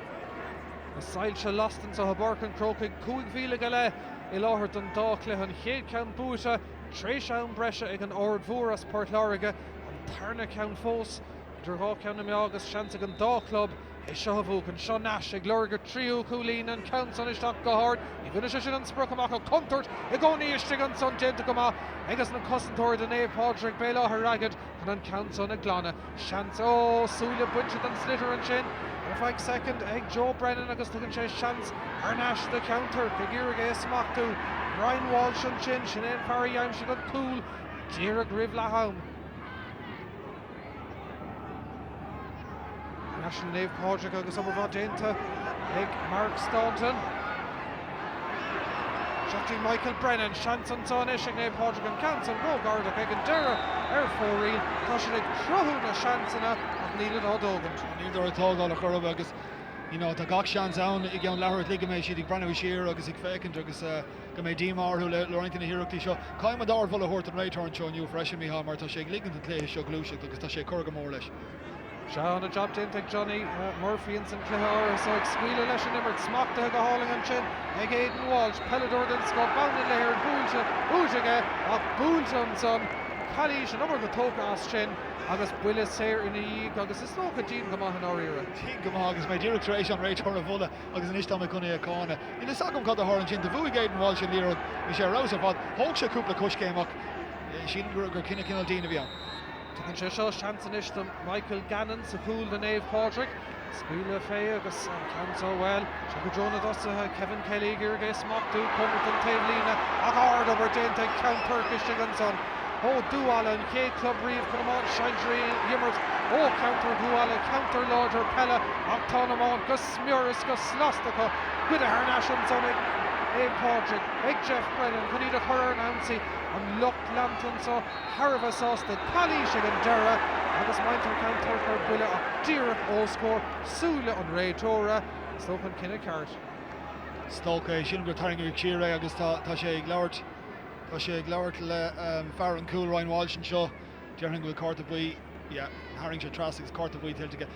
Speaker 1: Na soilse lasta anseo i bPáirc an Chrócaigh, 5,000 go leith i láthair don dá chluiche, an chéad cheann buaite tar éis am breise ag an Aird Mhór as Port Láirge, an tarna ceann fós idir dhá cheann na meá agus seans ag an dá chlub é seo a bhuachan. Seo Nash ag lorg a thríú cúilín, an ceann san isteach go hard, ní bhaineann sé sin an sprioc amach ach contúirt i gcónaí istigh ansan, déanta go maith ages na cosantóirí do Naomh Pádraig, Béal Átha Ragad chun an ceann san a ghlanadh. Seans, ó, súile bainte den sliotar ansin ar feadh soicind ag Joe Brennan agus tugann sé seans thar n-ais do Cheann Toirc ag iarraidh é a smachtú. Brian Walsh ansin, sin é an fear a d'aimsigh an cúl díreach roimh leath am. Thar n-ais le Naomh Pádraig agus obair mhaith déanta ag Mark Staunton. Isteach go dtí Michael Brennan, seans anseo anois ag Naomh Pádraig an ceann san róghar ach ag an deireadh ar fóraoil. Tá siad ag cruthú na seansanna ach nílid á dtógaint.
Speaker 2: Níltear á dtógáil ar chor ar bith agus you know tá gach seans ann i gceann leathuair a chloig go mbeidh siad ag breathnú siar agus ag féachaint agus go mbeidh díomá orthu le roinnt de na hiarrachtaí seo. Caithfidh muid ardmholadh a thabhairt don réiteoir anseo inniu freisin, Mícheál, mar tá sé ag ligint an chluiche seo gluaiseacht agus tá sé ag cur go mór leis.
Speaker 1: Sea, ana-jab déanta ag Johnny Murphy ins an cluiche áirithe so, ag scaoileadh leis an imirt. Smachtaithe go hálainn ansin ag Aidan Walsh, peileadóir den scoth, bonn na hÉireann buailte uait aige ach buailte ansan. Calaois, an iomarca tógtha as sin agus buille saor ina dhiaidh agus is dócha dian go maith i ndáiríre.
Speaker 2: Dian go maith agus mé díreach tar éis an réiteoir a mholadh agus anois tá mé chun é a cháineadh. Níl fhios agam cad a tharla ansin. Do bhuaigh Aidan Walsh an liathróid, bhí sé ar fheabhas ar fad. Thóg sé cúpla coiscéim ach sílim gur cinneadh cineál dian a bhí ann.
Speaker 1: Tugann sé seo seans anois do Michael Gannon sa chúl do Naomh Pádraig. Scaoileadh fé agus an ceann seo, bhuel, sé go dtreo na dtosaithe, Kevin Kelly ag iarraidh é a smachtú, cóngarach don taobhlíne ach ard-obair déanta ag Ceann Toirc istigh ansan. Ó Dúbhaile, an chéad club riamh chun iomáint sinsear a imirt ó cheantar Dhúbhaile, ceantar láidir peile ach tá an iomáint go smior is go snasta acu. Goidte thar n-ais ansan ag Naomh Pádraig, ag Jeff Brennan chun iad a chur ar an ionsaí. An lucht leanta anso. Thar a bheith sásta, calaois ag an deireadh agus muintir Cheann Toirc ar buile ach díreach os comhair súile an réiteora. Is dócha an cinneadh ceart.
Speaker 2: Is dócha é. Sílim gur tarraingíodh siar é agus tá sé ag labhairt, tá sé ag labhairt le fear an chúil, Ryan Walsh anseo. Déarfainn go bhfuil cárta buí, yeah, tharraing sé trasna agus cárta buí tuillte aige.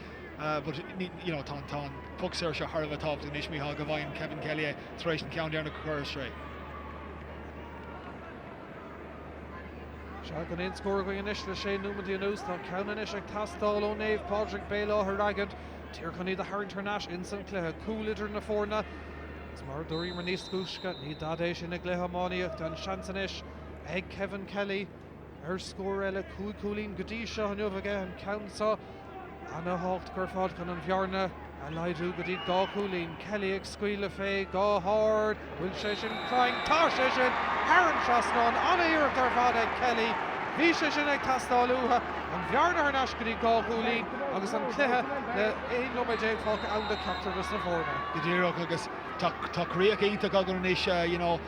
Speaker 2: But you know, tá an poc saor seo thar a bheith tábhachtach anois, Mícheál, go bhfaigheann Kevin Kelly é tar éis an ceann deireanach a chur ar strae.
Speaker 1: Sea, gan aon scór againn anois le sé nóiméad anuas. Tá ceann anois ag teastáil ó Naomh Pádraig, Béal Átha Ragad, Tír chun iad a tharraingt thar n-ais ins an cluiche. Cúl idir na foirne agus mar a dúramar níos túisce, ní dada é sin i gcluiche iománaíochta. An seans anois ag Kevin Kelly ar scór eile. 5 chúilín go dtí seo inniu aige, an ceann seo ana-thábhachtach ar fad chun an bhearna a laghdú go dtí 2 chúilín. Kelly ag scaoileadh fé go hard. Bhfuil sé sin cruinn? Tá sé sin thar an trasnán. An-iarracht ar fad ag Kelly. Bhí sé sin ag teastáil uathu. An bhearna thar n-ais go dtí 2 chúilín agus an cluiche le 11 nóiméad fágtha ann do cheachtar dos na foirne.
Speaker 2: Go díreach agus tá críoch iontach againn anois, you know,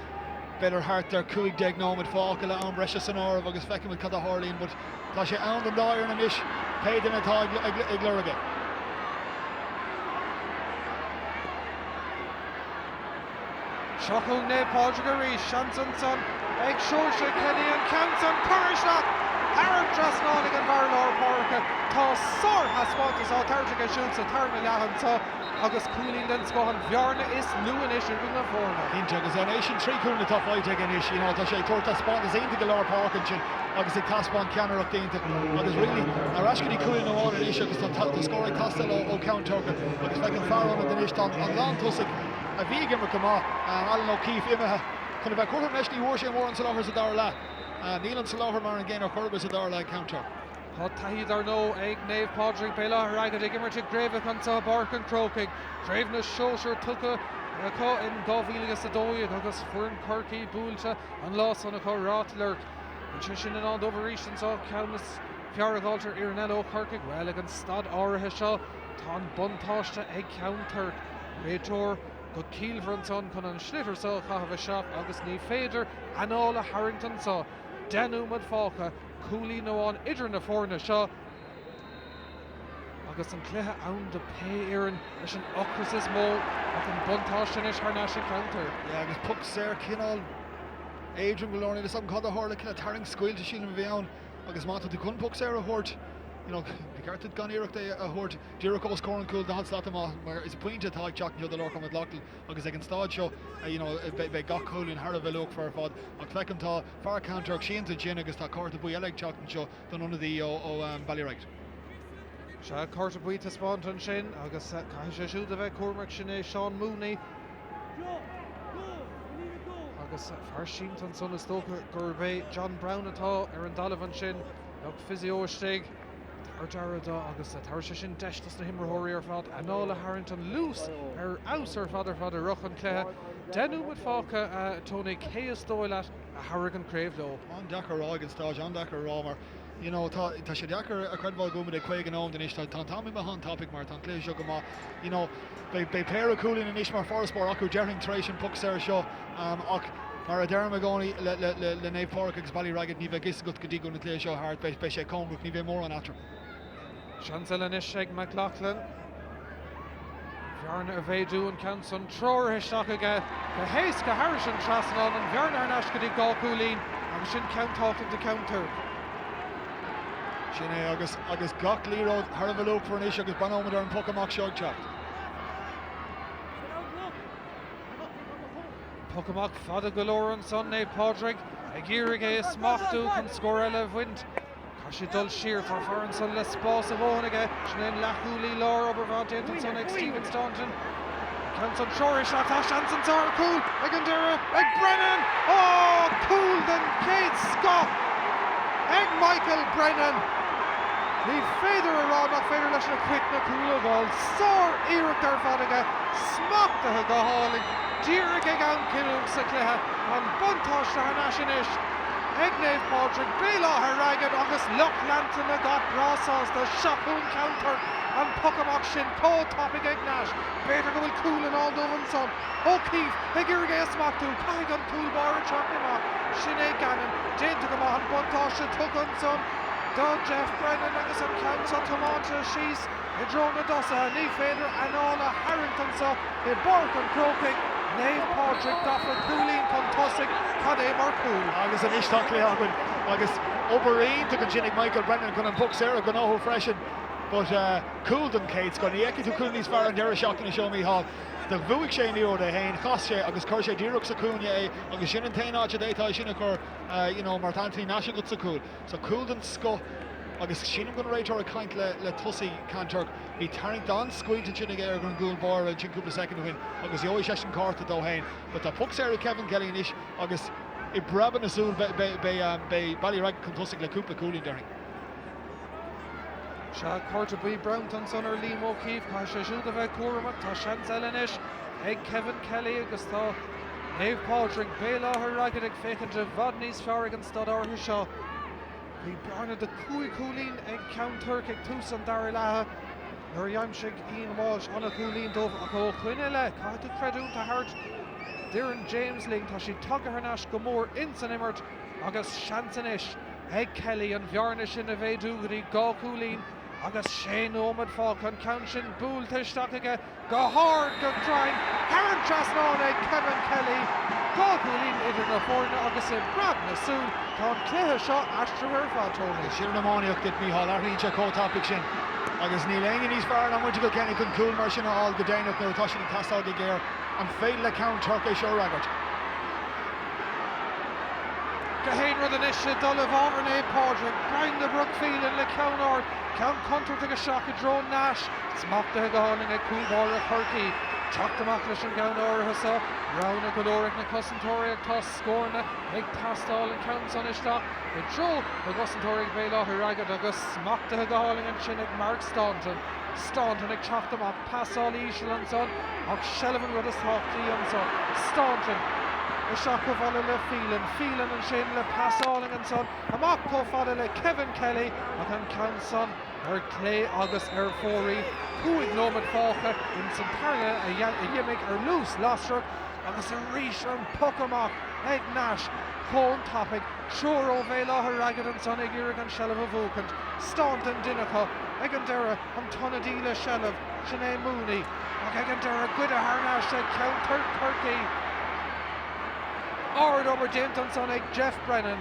Speaker 2: b'fhéidir thart ar 15 nóiméad fágtha le am breise san áireamh agus feicfimid cad a tharlaíonn but Tá sé ann don dá fhoireann anois, pé duine atá ag lorg é.
Speaker 1: Seo chugainn Naomh Pádraig arís, seans ansan ag Seoirse Kelly an ceann san curtha isteach thar an trasnán ag an bhfear lár páirce. Tá sárthaispeántas á thabhairt aige siúd sa tarna leath anso agus cúilín den scoth an bhearna is lú anois idir na foirne.
Speaker 2: Cinnte, agus an é sin 3 chúilín atá faighte aige anois, you know, tá sé ag tabhairt taispeántas iontach i lár páirce ansin. agus ag taispeáint ceannaireacht iontach agus really ar ais go dtí cúilín amháin anois agus tá scór ag teastáil ó Cheann Toirc agus feicim fear ionaid anois tá an lán tosaigh a bhí ag imirt go maith, Alan O'Keefe imithe. Chun a bheith cothrom leis ní bhfuair sé mórán soláthair sa dara leath. Níl an soláthar mar an gcéanna ar chor ar bith sa dara leath ag Ceann Toirc.
Speaker 1: Tá taithí dar ndóigh ag Naomh Pádraig, Béal Átha Ragad ag imirt i gcraobhacha anseo i bPáirc an Chrócaigh. Craobh na Sóisear tugtha acu in 2012 agus foireann Chorcaí buailte an lá san acu, Ráth Luirg. Bhfuil sé sin i ndán dóibh arís anseo, ceann is fearr a dh'fháilt ar fhoireann eile ó Chorcaigh? Bhuel, ag an staid áirithe seo, tá an buntáiste ag Ceann Toirc. Réiteoir go ciallmhar ansan chun an sliotar so a chaitheamh isteach agus ní féidir anáil a tharraingt anso. 10 nóiméad fágtha, cúilín amháin idir na foirne seo agus an cluiche ann do pé fhoireann leis an ocras is mó ach an buntáiste anois thar n-ais ag Ceann Toirc.
Speaker 2: Yeah agus poc saor cineál éadrom go leor, níl 'fhios agam cad a tharla, cineál tarraingt scaoilte sílim a bhí ann agus má tá tú chun poc saor a thabhairt, you know, ba cheart duit gan iarracht é a thabhairt díreach os comhair an chúil 40 slat amach mar is pointe atá ag teacht anseo do Lorcán McLoughlin agus ag an staid seo, you know, beidh gach cúilín thar a bheith luachmhar ar fad ach feicim tá fear Ceann Toirc sínte ansin agus tá cárta buí eile ag teacht anseo don ionadaí ó Ballyragget.
Speaker 1: Sea, cárta buí taispeánta ansin agus caithfidh sé siúd a bheith cúramach, sin é Seán Mooney. Agus fear sínte ansan, is dócha gurb é John Browne atá ar an dtalamh ansin, lucht physio istigh. Tabhair d'aire dó agus tabharfaidh sé sin deis dos na himreoirí ar fad anáil a tharraingt, an luas ar fheabhas ar fad ar fad i rith an chluiche. 10 nóiméad fágtha, Tony, cé is dóigh leat a thabharfaidh an chraobh leo?
Speaker 2: An-deacair a rá ag an staid, an-deacair a rá mar you know tá tá sé deacair a chreidbheáil go bhfuil muid ag 50 nóiméad anois, tá an t-am imithe an-tapaidh mar tá an cluiche seo go maith, you know beidh beidh péire cúilín anois mar farasbarr acu déarfainn tar éis an poc saor seo ach mar a deirim i gcónaí le le le le Naomh Pádraig agus Ballyragget ní bheidh fhios agat go dtí go bhfuil an cluiche seo thart, beidh beidh sé cóngarach, ní bheidh mórán eatarthu.
Speaker 1: Seans eile anois ag McLoughlin. Bearna a mhéadú an ceann san treoraithe isteach aige go héasca thairis an trasnán, an bhearna thar n-ais go dtí 2 chúilín agus sin ceann tábhachtach do Cheann Toirc.
Speaker 2: Sin é agus agus gach liathróid thar a bheith luachmhar anois agus breathnóimid ar an poc amach seo ag teacht.
Speaker 1: Poc amach fada go leor ansan, Naomh Pádraig ag iarraidh é a smachtú chun scór eile a bhaint. Caithfidh sé dul siar, tá fear ansan le spás a dhóthain aige, sin é an leathchúlaí láir, obair mhaith déanta ansan ag Stephen Staunton. Ceann san treoraithe isteach, tá seans anso ar chúl ag an deireadh ag Brennan! Ó! Cúl den chéad scoth ag Michael Brennan! Ní féidir a rá nach féidir leis na Cnoic na cúil a fháil, sár-iarracht ar fad aige, smachtaithe go hálainn, díreach ag am cinniúnach sa chluiche, an buntáiste thar n-ais anois. Ag Naomh Pádraig, Béal Átha Raghad agus lucht leanta na gCat breá sásta. Seo chugainn Ceann Toirc, an poc amach sin chomh tapaidh ag Nash. B'fhéidir go bhfuil cúl i ndán dóibh ansan. O'Keeffe ag iarraidh é a smachtú. Caithfidh an cúl báire teacht amach. Sin é Gannon. Déanta go maith an buntáiste tugtha ansan do Jeff Brennan agus an ceann seo tiomáinte síos i dtreo na dtosaithe. Ní féidir anáil a tharraingt anso i bPáirc an Chrócaigh. Naomh Pádraig gafa cúilín chun tosaigh, cad é mar chúl!
Speaker 2: Agus anois tá cluiche againn agus obair iontach ansin ag Michael Brennan chun an poc saor a ghnóthú freisin. But cúl den chéad scoth. Ní fheicfidh tú cúl níos fearr an deireadh seachtaine seo, Mícheál. Do bhuaigh sé an liathróid é féin, chas sé agus chuir sé díreach sa chúinne é agus sin an t-aon áit a d'fhéadfá é sin a chur you know mar tá Anthony Nash agat sa chúl. So cúl den scoth agus sílim go raibh an réiteoir ag caint le le tosaí Ceann Toirc. Bhí tarraingt an-scaoilte ansin aige ar an gcúl báire ansin cúpla soicind ó shin agus gheobhaidh seisean cárta dó féin. But tá poc saor ag Kevin Kelly anois agus i bpreabadh na súl beidh Ballyragget chun tosaigh le cúpla cúilín déarfainn.
Speaker 1: Sea, cárta buí bronnta ansan ar Liam O'Keeffe. Caithfidh sé siúd a bheith cúramach. Tá seans eile anois ag Kevin Kelly agus tá Naomh Pádraig, Béal Átha Raghad ag féachaint i bhfad níos fearr ag an staid áirithe seo. Bhí bearna de chúig chúilín ag Ceann Toirc ag tús an dara leatha nuair a d'aimsigh Ian Walsh an-chúilín dóibh ach ó shoin i leith, caithfidh tú creidiúint a thabhairt d'fhoireann James Ling, tá siad tagtha thar n-ais go mór ins an imirt agus seans anois ag Kelly an bhearna sin a mhéadú go dtí 2 chúilín agus sé nóiméad fágtha, an ceann sin buailte isteach aige. Go hard, go cruinn, thar an trasnán ag Kevin Kelly. 2 chúilín idir na foirne agus i bpreab na súl tá an cluiche seo aistrithe ar fad, Tony.
Speaker 2: Sin an iománaíocht duit, Mícheál. Athraíonn sé chomh tapaidh sin agus níl éinne níos fearr ná muintir Kilkenny chun cúl mar sin a fháil go déanach nuair atá siad ag teastáil go géar. An féidir le Ceann Toirc é seo a fhreagairt?
Speaker 1: Gach aon rud anois ag dul i bhfabhar Naomh Pádraig. Brian 'The Brook' Phelan le ceann ard, ceann contúirteach isteach i dtreo Nash. Smachtaithe go hálainn ag cúl báire Chorcaí. Teacht amach leis an gceann áirithe seo. Roghanna go leor ag na cosantóirí ach tá scóranna ag teastáil. An ceann san isteach i dtreo na gcosantóirí ag Béal Átha Raghad agus smachtaithe go hálainn ansin ag Mark Staunton. Staunton ag teacht amach, pasáil íseal ansan ach seilbh an rud is tábhachtaí anso. Staunton isteach chomh fada le Phelan. Phelan ansin le pas álainn ansan amach chomh fada le Kevin Kelly ach an ceann san. Ar clé agus ar fóraoil, 5 nóiméad fágtha ins an tarna a d'imigh ar luas lasrach agus arís an poc amach ag Nash chomh tapaidh, triúr ó Bhéal Átha Raghad ansan ag iarraidh an seilbh a bhuachaint. Staunton duine acu. Ag an deireadh, an t-ionadaí le seilbh, sin é Mooney. Ach ag an deireadh, goidte thar n-ais ag Ceann Toirc Chorcaí. Ard-obair déanta ansan ag Jeff Brennan.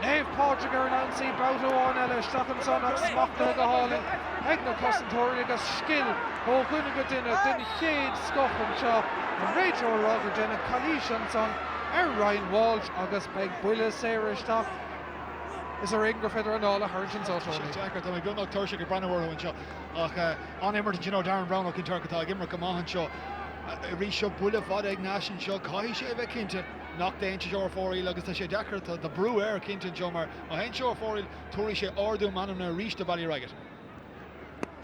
Speaker 1: Naomh Pádraig ar an ionsaí babhta amháin eile isteach ansan ach smachtaithe go hálainn ag na cosantóirí agus scil ó dhuine go duine den chéad scoth anseo. An réiteoir ag rá gur deineadh calaois ansan ar Ryan Walsh agus beidh buille saor isteach. Is ar éigean gur féidir anáil a tharraingt anseo, Tony.
Speaker 2: Sé deacair, tá mé beagnach tuirseach ag breathnú orthu anseo ach an-imirt ansin ó Darren Browne ó Kanturk atá ag imirt go maith anseo. Arís seo buille fada ag Nash anseo, caithfidh sé a bheith cinnte nach dtéann sé seo ar fóraoil agus tá sé deacair, tá brú air cinnte anseo mar má théann sé ar fóraoil tabharfaidh sé ardú meanmna arís do Ballyragget.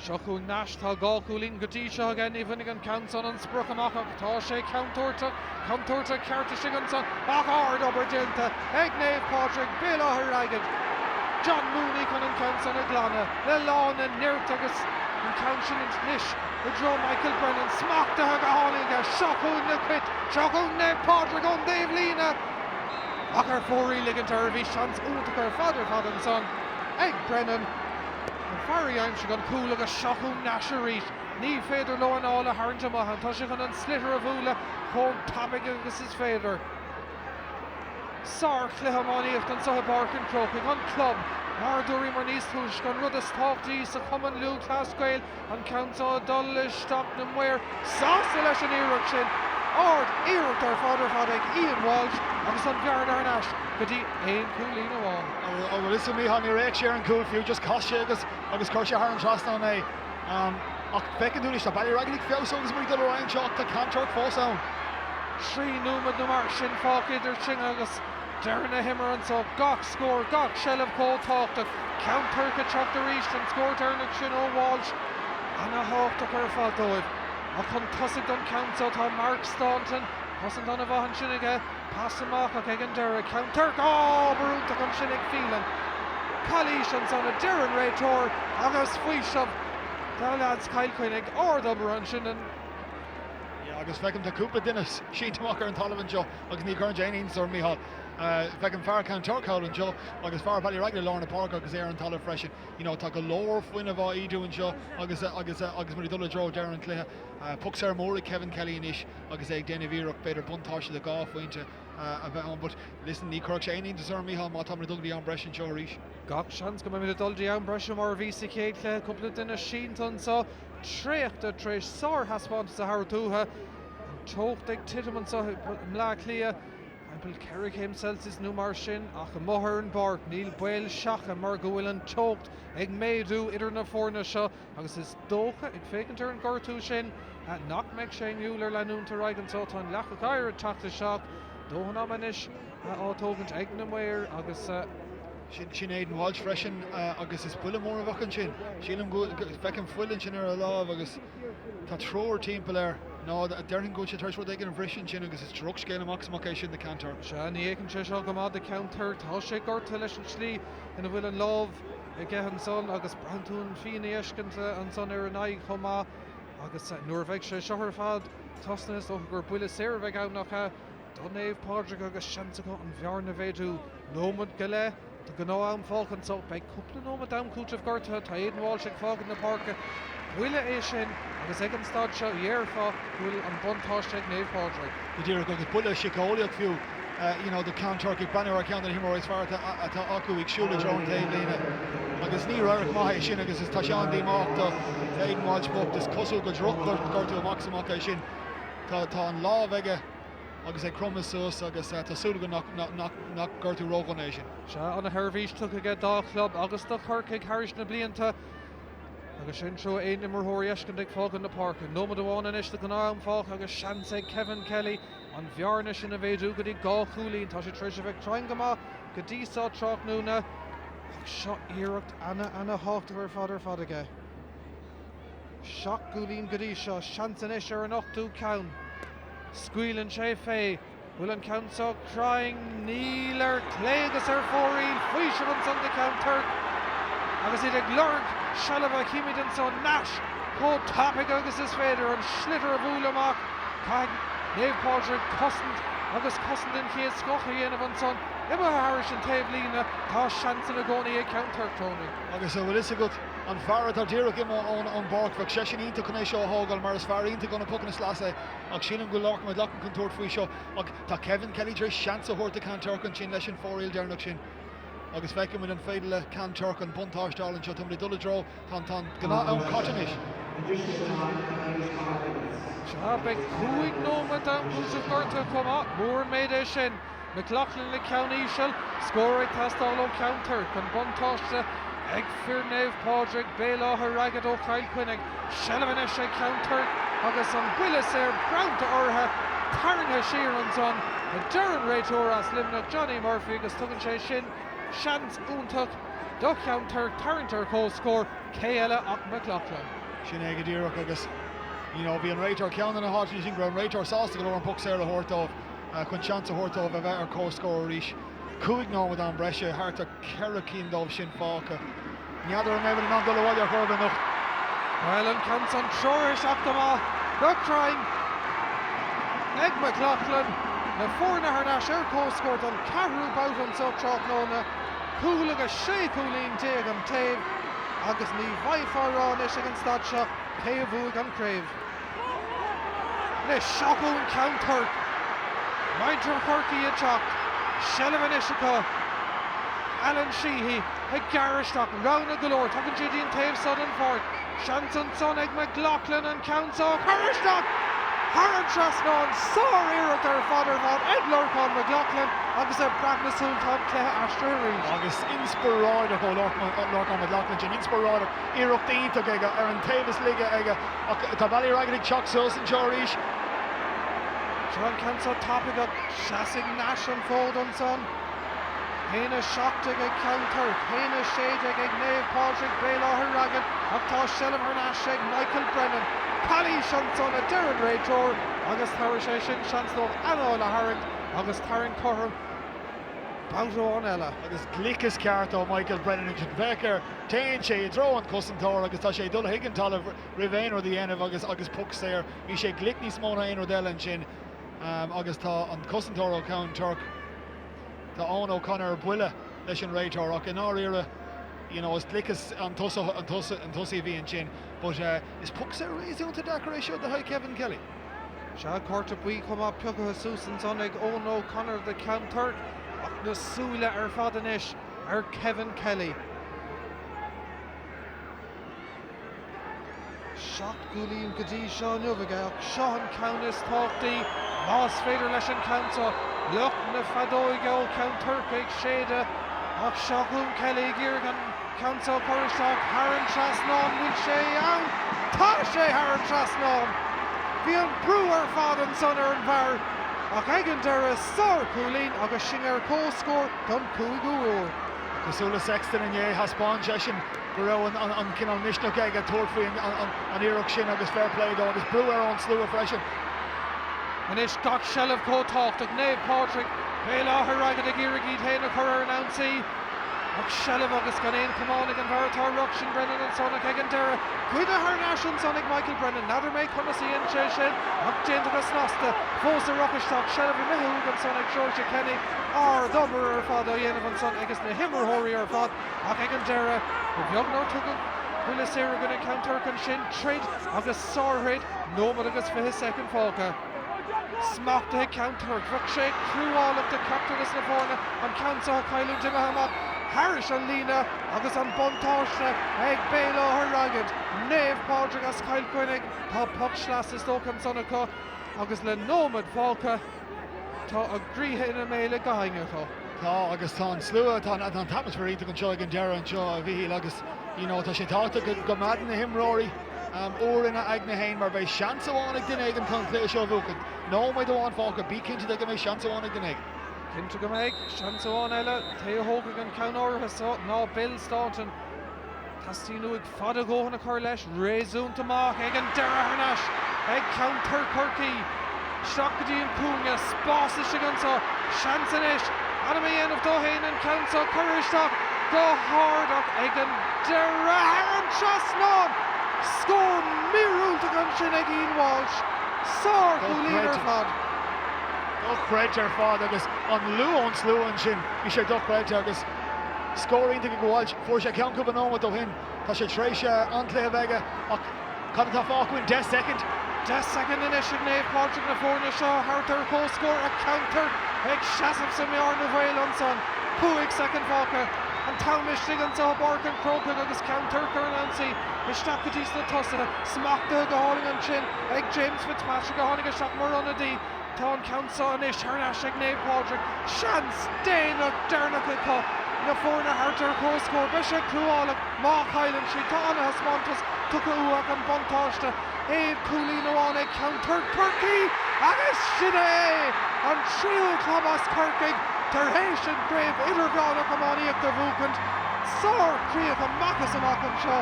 Speaker 1: Seo chugainn Nash, tá 2 chúilín go dtí seo aige, ní bhainfidh an ceann san an sprioc amach ach tá sé contúirteach, contúirteach ceart istigh ansan ach ard-obair déanta ag Naomh Pádraig, Béal Átha Raghad. John Mooney chun an ceann san a ghlanadh le lán a nirt agus an ceann sin anois i dtreo Michael Brennan, smachtaithe go hálainn aige, seo chugainn na Cait, seo chugainn Naomh Pádraig ón dtaobh líne ach ar fóraoil ligint air, bhí seans iontach ar fad ar fad ansan ag Brennan. An fear a d'aimsigh an cúl agus seo chugainn Nash arís. Ní féidir leo anáil a tharraingt amach. Tá sé chun an sliotar a bhualadh chomh tapaidh agus is féidir. Sár-chluiche iománaíochta anseo i bPáirc an Chrócaigh. An club, mar a dúramar níos túisce, an rud is tábhachtaí sa Chumann Lúthchleas Gael. An ceann seo ag dul isteach na maoir sásta leis an iarracht sin. Ard iarracht ar fad ar fad ag Ian Walsh agus an bhearna thar n-ais go dtí aon chúilín amháin.
Speaker 2: Ó bhuel listen Mícheál, níor fhéach sé ar an gcúl fiú, just chas sé agus agus chuir sé thar an trasnán é. Ach feiceann tú anois, tá Ballyragget ag feabhsú agus muid ag dul ar aghaidh anseo ach tá Kanturk fós ann.
Speaker 1: 3 nóiméad nó mar sin fágtha idir sinn agus Deireadh na himeartha anseo, gach scór, gach seilbh chomh tábhachtach. Ceann Toirc ag teacht arís, an scór deireanach sin ó Walsh ana-thábhachtach ar fad dóibh. Ach chun tosaigh don cheann seo tá Mark Staunton, cosaint ana-mhaith ansin aige, pas amach ach ag an deireadh, Ceann Toirc, á, obair iontach ansin ag Phelan. Calaois ansan a deir an réiteoir agus faoiseamh do leaids Chill Chainnigh, ard-obair ansin.
Speaker 2: Yeah, agus feicim tá cúpla duine sínte amach ar an talamh anseo agus ní chuireann sé aon iontas orm, Mícheál. Feicim fear Kanturk thall anseo agus fear Ballyragget i lár na páirce agus é ar an talamh freisin. You know, tá go leor fuinnimh á ídiú anseo agus agus agus muid ag dul i dtreo deireadh an chluiche. Poc saor mór ag Kevin Kelly anois agus é ag déanamh iarracht b'fhéidir buntáiste de dhá phointe a bheith ann. But listen, ní chuirfeadh sé aon iontas orm, Mícheál, má táimid ag dul go dtí am breise anseo arís.
Speaker 1: Gach seans go mbeimid ag dul dtí am breise mar a bhí sa chéad chluiche. Cúpla duine sínte anseo. Traochta tar éis sárthaispeántas a thabhairt uathu. An teocht ag titim anseo i mBleá Cliath, timpeall 4 chéim Celsius nó mar sin, ach amuigh ar an bpáirc níl baol seacha mar go bhfuil an teocht ag méadú idir na foirne seo agus is dócha, ag féachaint ar an gortú sin, nach mbeidh sé inniúil ar leanúint ar aghaidh anseo. Tá an leac oighir ag teacht isteach, dóthain ama anois á tógaint ag na maoir agus.
Speaker 2: Sin Aidan Walsh freisin agus is buille mór a bheadh ansin. Sílim go bhfeicim fuil ansin ar a lámh agus tá triúr timpeall air. Nó déarfainn go bhfuil sé tar éis rud éigin a bhriseadh ansin agus is drochscéal amach is amach é sin do Cheann Toirc.
Speaker 1: Sea, ní fhéachann sé seo go maith do Cheann Toirc. Tá sé gortaithe leis an tslí ina bhfuil an lámh aige ansan agus braitheann tú an phian a fheiscint ansan ar an aghaidh chomh maith agus nuair a bheidh sé seo ar fad tosnaithe is dócha gur buille saor a bheidh ann nach ea? Do Naomh Pádraig agus seans acu an bhearna a mhéadú. Nóiméad go leith de ghnáth-am fágtha anso. Beidh cúpla nóiméad d'am cúitimh gortaithe. Tá Aidan Walsh ag fágaint na páirce. Buille é sin agus ag an staid seo dhéarfá go bhfuil an buntáiste ag Naomh Pádraig.
Speaker 2: Go díreach agus buille síceolaíoch fiú you know do Cheann Toirc ag breathnú ar cheann de na himreoirí is fearr atá acu ag siúl i dtreo an taobhlíne agus ní radharc maith é sin agus tá sé an-díomách do Aidan Walsh bocht. Is cosúil gur drochghortú amach is amach é sin. Tá an lámh aige agus é cromtha suas agus tá súil agam nach gortú ródhona é sin.
Speaker 1: Sea, ana-sheirbhís tugtha aige dá chlub agus do Chorcaigh thairis na blianta agus sin treo aon imreoir a fheiscint ag fágaint na páirce. Nóiméad amháin anois de ghnáth-am fágtha agus seans ag Kevin Kelly an bhearna sin a mhéadú go dtí 2 chúilín. Tá sé tar éis a bheith cruinn go maith go dtí seo tráthnóna ach seo iarracht ana-ana-thábhachtach ar fad ar fad aige. 7 gcúilín go dtí seo, seans anois ar an ochtú ceann. Scaoileann sé fé. Bhfuil an ceann seo cruinn? Níl, ar clé agus ar fóraoil. Faoiseamh ansan do Cheann Toirc. agus iad ag lorg seilbhe. Chímid anso Nash chomh tapaidh agus is féidir an sliotar a bhualadh amach. Caithfidh Naomh Pádraig cosaint agus cosaint den chéad scoth a dhéanamh ansan. Imithe thairis an taobhlíne, tá seans ina gcónaí ag Ceann Toirc, Tony.
Speaker 2: Agus an bhfuil fhios agat, an fear atá díreach imithe ón bpáirc, bheadh seisean iontach chun é seo a thógáil mar is fear iontach ó na pocanna sleasa é ach sílim go bhfuil Lorcan McLoughlin chun tabhairt faoi seo ach tá Kevin Kelly tar éis seans a thabhairt do Ceann Toirc ansin leis an phóraíl deireanach sin. Agus feicfimid an féidir le Ceann Toirc an buntáiste a fháil anseo. Táimid ag dul i dtreo, tá an gnáth-am caite anois.
Speaker 1: Sea, beidh 5 nóiméad d'am cúitimh gortaithe chomh maith. Mór an méid é sin. McLoughlin le ceann íseal. Scór ag teastáil ó Cheann Toirc. An buntáiste ag fir Naomh Pádraig, Béal Átha Raghad ó Chill Chainnigh. Seilbh anois ag Ceann Toirc agus an buille saor bronnta orthu, tarraingthe siar ansan, a deir an réiteoir as Luimneach, Johnny Murphy agus tugann sé sin seans iontach do Cheann Toirc tarraingt ar comhscór, cé eile ach McLoughlin.
Speaker 2: Sin é go díreach agus you know bhí an réiteoir, ceann de na háiteanna sin go raibh an réiteoir sásta go leor an poc saor a thabhairt dóibh chun seans a thabhairt dóibh a bheith ar comhscór arís. 5 nóiméad am breise, thart ar 4 cinn dóibh sin fágtha. N'fheadar an mbeimid in ann dul abhaile ar chor ar bith anocht.
Speaker 1: Bhuel, an ceann san treoraithe isteach go maith sna crainn ag McLoughlin. Na foirne thar n-ais ar comhscór don ceathrú babhta anso tráthnóna. Cúl agus 16 cúilín an taobh agus ní bhfaighfeá a rá anois ag an staid seo cé a bhuaigh an chraobh. Anois seo chugainn Ceann Toirc. Muintir Chorcaí ag teacht. Seilbh anois acu. Alan Sheehy ag gearradh isteach. Roghanna go leor. Tagann sé dtí an taobh seo den pháirc. Seans ansan ag McLoughlin an ceann seo a chur isteach thar an trasnán. Sár-iarracht ar fad ar fad ag Lorcán McLoughlin agus ag breac na súl tá an cluiche aistrithe arís.
Speaker 2: Agus inspioráideach ó Lorcán McLoughlin sin. Inspioráideach. Iarracht iontach aige ar an taobh is laige aige. Ach tá Ballyragget ag teacht suas anseo arís.
Speaker 1: Seo an ceann seo tapaidh ach seasfaidh Nash an fód ansan. 1-17 ag Ceann Toirc, 1-16 ag Naomh Pádraig, Béal Átha Raghad ach tá seilbh thar n-ais ag Michael Brennan. Calaois ansan a deir an réiteoir agus tabharfaidh sé sin seans dóibh anáil a tharraingt agus tarraingt cothrom babhta amháin eile.
Speaker 2: Agus gliceas ceart ó Michael Brennan ansin. Féach air, téann sé i dtreo an chosantóra agus tá sé ag dul chuig an talamh roimh aon rud a dhéanamh agus agus poc saor. Bhí sé glic níos mó ná aon rud eile ansin agus tá an cosantóir ó Cheann Toirc, tá Eoin O'Connor ar buile leis an réiteoir ach i ndáiríre you know is gliceas an tosach an an tosaí a bhí ansin but is poc saor réasúnta deacair é seo do haghaidh Kevin Kelly.
Speaker 1: Sea, cárta buí chomh maith pioctha suas ansan ag Eoin O'Connor do Cheann Toirc ach na súile ar fad anois ar Kevin Kelly. 7 gcúilín go dtí seo inniu aige ach seo an ceann is tábhachtaí, más féidir leis an ceann seo, lucht na feadóige ó Cheann Toirc ag séideadh ach seo chugainn Kelly ag iarraidh an ceann seo a chur isteach thar an trasnán, bhfuil sé ann? Tá sé thar an trasnán! Bhí an brú ar fad ansan ar an bhfear ach ag an deireadh, sár-chúilín agus sinn ar comhscór don chúigiú huair.
Speaker 2: Cosúil le Sexton inné, thaispeáin seisean go raibh an cineál misneach aige tabhairt faoi an iarracht sin agus fair play dó agus brú air ón slua freisin.
Speaker 1: Anois gach seilbh chomh tábhachtach. Naomh Pádraig, Béal Átha Raghad ag iarraidh iad féin a chur ar an ionsaí ach seilbh agus gan aon chamán ag an bhfear atá á rith, sin Brennan ansan ach ag an deireadh, goidte thar n-ais ansan ag Michael Brennan. N'fheadar mé conas a dhein sé sin ach déanta go snasta. Fós ag rith isteach, seilbh imithe uaidh ansan ag Seoirse Kenny. Ard-obair ar fad á dhéanamh ansan ages na himreoirí ar fad ach ag an deireadh, ba bheag nár tugadh buille saor i gcoinne Ceann Toirc ansin, troid agus sárthroid, nóiméad agus 20 soicind fágtha. Smachtaithe ag Ceann Toirc, bheadh sé cruálach do cheachtar des na foirne an ceann seo a chailliúint, imithe amach thairis an líne agus an buntáiste ag Béal Átha Raghad. Naomh Pádraig as Cill Chainnigh, tá poc sleasa is dócha ansan acu agus le nóiméad fágtha, Tá a gcroíthe ina mbéal ag gach éinne acu.
Speaker 2: Tá, agus tá an slua, tá an t-atmaisféar iontach anseo ag an deireadh anseo, a Mhíchíl, agus you know tá sé tábhachtach go gcoimeádann na himreoirí úr ina aigne féin mar beidh seans amháin ag duine éigin chun an cluiche seo a bhuachan. Nóiméad amháin fágtha, bí cinnte de go mbeidh seans amháin ag duine éigin.
Speaker 1: Cinnte go mbeidh seans amháin eile. Té a thógfaidh an ceann áirithe seo ná Bill Staunton. Teastaíonn uaidh fad a dhóthain a chur leis, réasúnta maith ag an deireadh thar n-ais ag Ceann Toirc Chorcaí. Isteach go dtí an cúinne, spás istigh anseo, seans anois, ainm a dhéanamh dó fhéin an ceann seo curtha isteach. go hard ach ag an deireadh thar an trasnán! Scór míorúilteach ansin ag Ian Walsh. Sár-chúilín ar fad.
Speaker 2: Dochreidte ar fad agus an liú ón slua ansin, bhí sé dochreidte agus scór iontach ag Walsh. Fuair sé ceann cúpla nóiméad ó shin. Tá sé tar éis an-chluiche a bheith aige ach cad atá fágtha uainn? 10 soicind?
Speaker 1: 10 soicind anois ag Naomh Pádraig na foirne seo thart ar comhscór ach Ceann Toirc ag seasamh sa mbearna bhaoil ansan. 5 soicind fágtha. An t-am istigh anso i bPáirc an Chrócaigh agus Ceann Toirc ar an ionsaí isteach go dtí sna tosaithe. Smachtaithe go hálainn ansin ag James Fitzpatrick a tháinig isteach mar ionadaí. Tá an ceann seo anois thar n-ais ag Naomh Pádraig. Seans déanach deireanach acu na foirne thart ar comhscór. Beidh sé cruálach má chailleann siad. Tá ana-thaispeántas tugtha uathu ach an buntáiste aon chúilín amháin ag Ceann Toirc Chorcaí agus sin é an tríú club as Corcaigh tar éis an chraobh idirmheánach iománaíochta a bhuachaint. Sár-chríoch amach is amach anseo.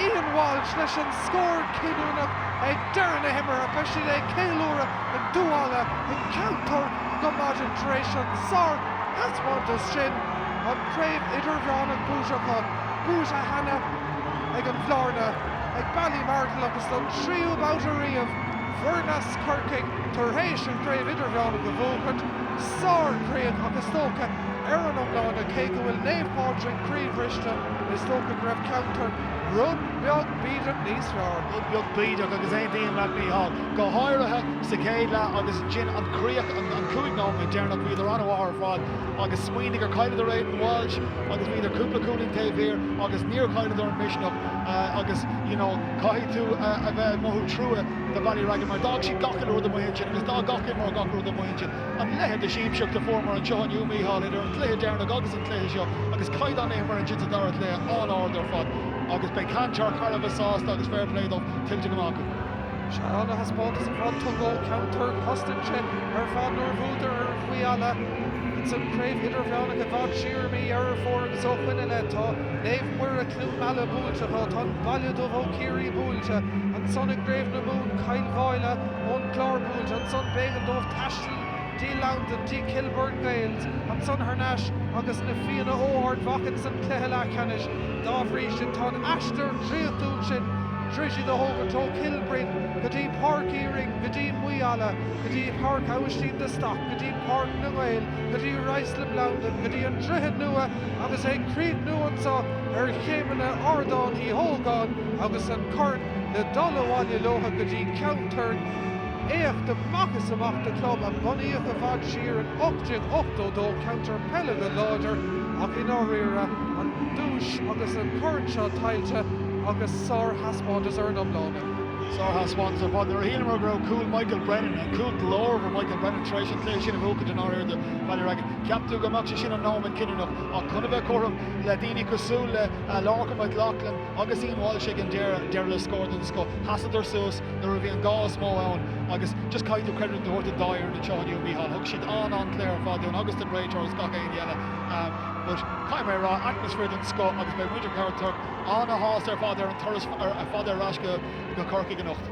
Speaker 1: Ian Walsh leis an scór cinniúnach ag deireadh na himeartha. Beidh siad ag ceiliúradh i nDumhalla i gCeann Toirc go maidin tar éis an sárthaispeántas sin, an Chraobh Idirmheánach buaite acu, buaite cheana ag an Bhlarna, ag Ballymartle agus don tríú babhta riamh, foireann as Corcaigh tar éis an Chraobh Idirmheánach a bhuachaint. Sár-chríoch ach is dócha ar an iomláine, cé go bhfuil Naomh Pádraig croíbhriste, is dócha go raibh Ceann Toirc rud beag bídeach níos fearr.
Speaker 2: Rud beag bídeach agus aontaím leat Mícheál, go háirithe sa chéad leath agus ansin an chríoch, an 5 nóiméad deireanach, bhíodar an-mhaith ar fad agus smaoinigh gur chailleadar Aidan Walsh agus bhíodar cúpla cúilín taobh thiar agus níor chailleadar an misneach agus you know caithfidh tú a bheith ag mothú trua do Ballyragget mar d'fhág siad gach uile rud amuigh ansin agus d'fhág gach imreoir gach rud amuigh ansin. An leithead de siamsaíocht a fuaireamar anseo inniu Mícheál idir an cluiche deireanach agus an cluiche seo agus caighdeán na himeartha ansin sa dara cluiche an-ard ar fad agus beidh Ceann Toirc thar a bheith sásta agus fair play dóibh tuillte go maith acu.
Speaker 1: Sea, ana-thaispeántas ar fad tugtha ó Cheann Toirc. Chosnaigh sé ar fad nuair a bhuadar ar Mhaigh Eala ins an Chraobh Idirmheánach i bhfad siar i mí Dheireadh Fómhair agus ó shoin i leith tá Naomh Muire Cluain Meala buailte acu, tá an Baile Dubh ó Chiarraí buailte, ansan i gCraobh na Mumhan Cill Mháille ón gClár buailte, ansan b'éigean dóibh taisteal dtí Londain, dtí Kilburn Gaels, ansan thar n-ais agus na Fianna ó Ard Mhacha ins an cluiche leathcheannais. Dá bhrí sin, tá an aistear draíochtúil sin tar éis iad a thógaint ó Chill Broin go dtí Páirc Uí Rinn, go dtí Maigh Eala, go dtí Páirc Aibhistín de Staic, go dtí Páirc na nGael, go dtí Ruislip Londain, go dtí an Droichead Nua agus ag críochnú anso ar chéimeanna Ardán Uí Ógáin agus an corn le dul abhaile leo go dtí Ceann Toirc. Éacht amach is amach do chlub a bunaíodh i bhfad siar in 1882, ceantar peile go láidir ach i ndáiríre an duais agus an corn seo tuillte agus sárthaispeántas ar an iomláine.
Speaker 2: Sárthaispeántas ar fad. Nuair a shíleamar go raibh cúl Michael Brennan, an cúl glórmhar Michael Brennan tar éis an cluiche sin a bhuachaint i ndáiríre do Ballyragget, cheap tú go mbeadh sé sin an nóiméad cinniúnach ach chun a bheith cothrom le daoine cosúil le Lorcan McLaughlin agus Ian Walsh ag an deireadh, deireadh le scór den scoth, sheasadar suas. nuair a bhí an gá is mó ann agus just caithfidh tú creidiúint a thabhairt don dá fhoireann anseo inniu, Mícheál. Thug siad an-an-chluiche ar fad dúinn agus don réiteoir agus gach éinne eile. But caithfidh mé a rá, atmaisféar den scoth agus beidh muintir Cheann Toirc an-shásta ar fad ar an turas fada ar ais go Corcaigh anocht.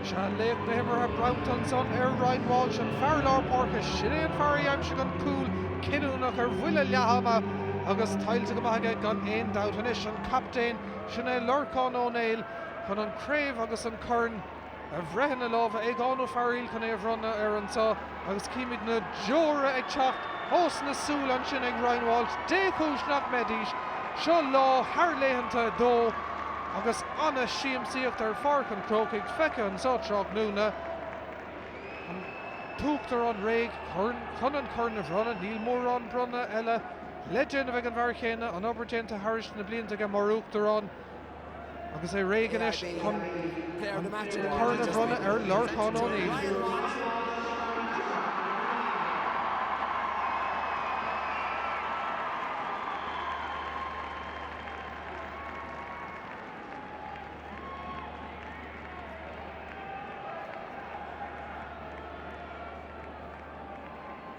Speaker 1: Sea, laoch na himeartha bronnta ansan ar Ryan Walsh, an fear lár páirce. Sin é an fear a d'aimsigh an cúl cinniúnach ar bhuille leath ama agus tuillte go maith aige gan aon dabht. Anois an captaen, sin é Lorcán Ó Néill. chun an chraobh agus an corn a bhreith ina lámha. Aogán Ó Fearghaíl chun é a bhronnadh air anseo agus címid na deora ag teacht ós na súile ansin ag Ryan Walsh. Dé chúis nach mbeidís? Seo lá thar laethanta dó agus ana-siamsaíocht ar Pháirc an Chrócaigh feicthe anseo tráthnóna. An tUachtarán réidh chun an corn a bhronnadh. Níl mórán bronnadh eile le déanamh ag an bhfear chéanna, an obair déanta thairis na blianta aige mar Uachtarán. Agus é réidh anois chun an corn a bhronnadh ar Lorcán Ó Néill.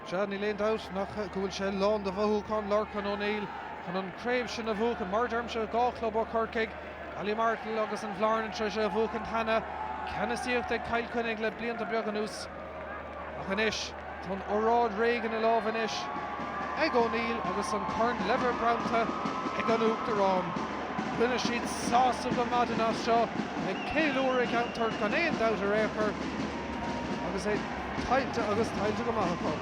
Speaker 1: Sea, níl aon dabht nach go bhfuil sé lán de mhothúcháin, Lorcán Ó Néill, chun an chraobh sin a bhuachan. Mar a deirimse, 2 chlub ó Chorcaigh, Ballymartle agus an Bhlarna tar éis é a bhuachan cheana. Ceannasaíocht ag Cill Chainnigh le blianta beaga anuas. Ach anois, tá an óráid réidh ina lámh anois ag Ó Néill agus an corn le bheith bronnta. ag an Uachtarán. Bainfidh siad sásamh go maidin as seo, ag ceiliúradh i gCeann Toirc gan aon dabht ar aon chor agus é tuillte agus tuillte go maith acu.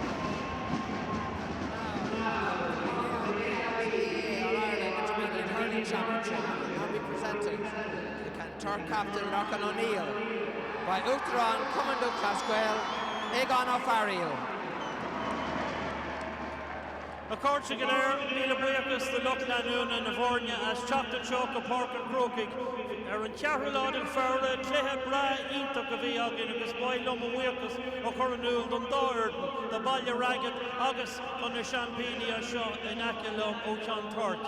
Speaker 3: Kanturk captain Lorcan O'Neill by Uachtarán Chumann Lúthchleas Gael, Aogán Ó Fearghaíl.
Speaker 4: A chairde go léir, míle buíochas do lucht leanúna na bhfoirne as teacht anseo go Páirc an Chrócaigh ar an cheathrú lá den Feabhra. Cluiche breá iontach a bhí againn agus ba mhaith liom mo bhuíochas a chur in iúl don dá fhoireann, do Baile Ragad agus do na seaimpíní anseo in aice liom ó Cheann Toirt.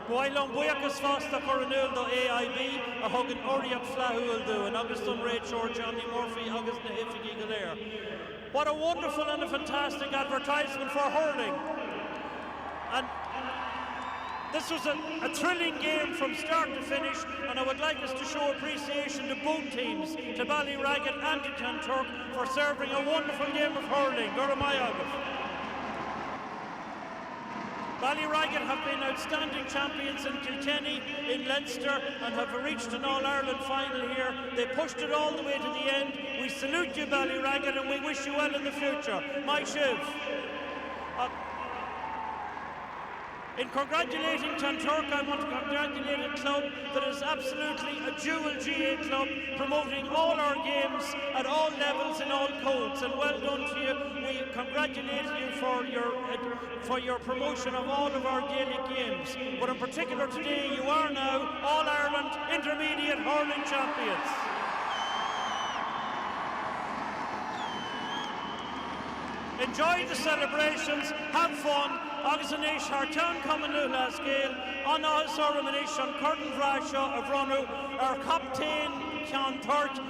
Speaker 4: Ba mhaith liom buíochas fosta a chur in iúl do AIB a thugann urraíocht flaithiúil dúinn agus don réiteoir Johnny Murphy agus na hoifigigh go léir. What a wonderful and a fantastic advertisement for hurling. And this was a, a thrilling game from start to finish, and I would like us to show appreciation to both teams, to Ballyragget and to Kanturk, for serving a wonderful game of hurling. Go raibh maith agaibh. Ballyragget have been outstanding champions in Kilkenny, in Leinster, and have reached an All-Ireland final here. They pushed it all the way to the end. We salute you, Ballyragget, and we wish you well in the future. Maith sibh. Uh, in congratulating Kanturk, I want to congratulate a club that is absolutely a dual GA club, promoting all our games at all levels in all codes. And well done to you. We congratulate you for your uh, for your promotion of all of our Gaelic games. But in particular today, you are now All Ireland Intermediate Hurling Champions. Enjoy the celebrations, have fun, agus anois thar ceann Chumann Lúthchleas Gael, an-áthas orm anois an corn breá seo a bhronnadh ar chaptaen Cheann Toirt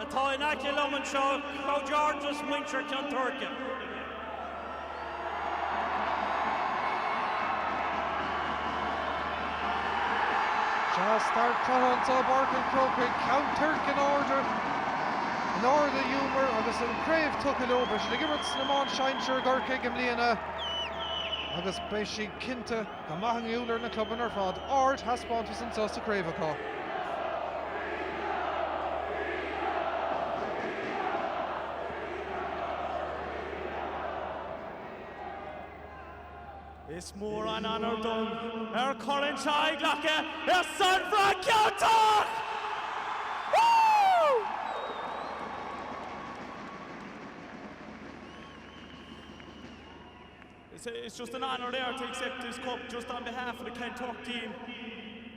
Speaker 4: atá in aice liom anseo, Comhghairdeas muintir Cheann Toirce.
Speaker 1: Sea, start cluiche anseo i bPáirc an Chrócaigh, Ceann Toirc in airde, in ard a ngiúmar agus an chraobh tugtha leo. Beidh siad ag imirt san iomáint sinsir i gCorcaigh i mbliana agus beidh siad cinnte go maith i ngeall ar na clubanna ar fad. Ardthaispeántas anseo sa chraobh acu.
Speaker 4: Is mór an onóir dom an corn seo a ghlacadh ar son foireann Cheann Toirc! Woo!
Speaker 5: It's, it's just an honour there to accept this cup just on behalf of the Kanturk team.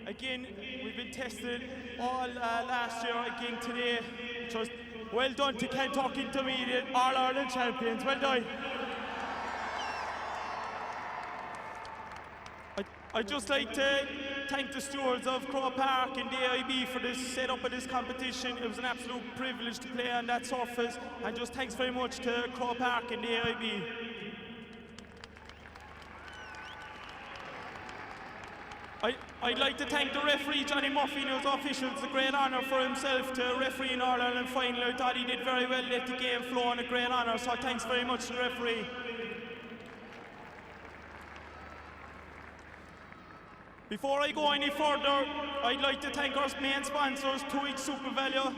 Speaker 5: Again, we've been tested all uh, last year, again today. Just well done to Kanturk Intermediate, All Ireland champions. Well done. I'd just like to thank the stewards of Croke Park and the AIB for this setup of this competition. It was an absolute privilege to play on that surface and just thanks very much to Croke Park and the AIB. I, I'd like to thank the referee Johnny Murphy and his officials. It's a great honour for himself to referee in All Ireland final. I thought he did very well, let the game flow and a great honour. So thanks very much to the referee. Before I go any further, I'd like to thank our main sponsors, Twoweek SuperValu.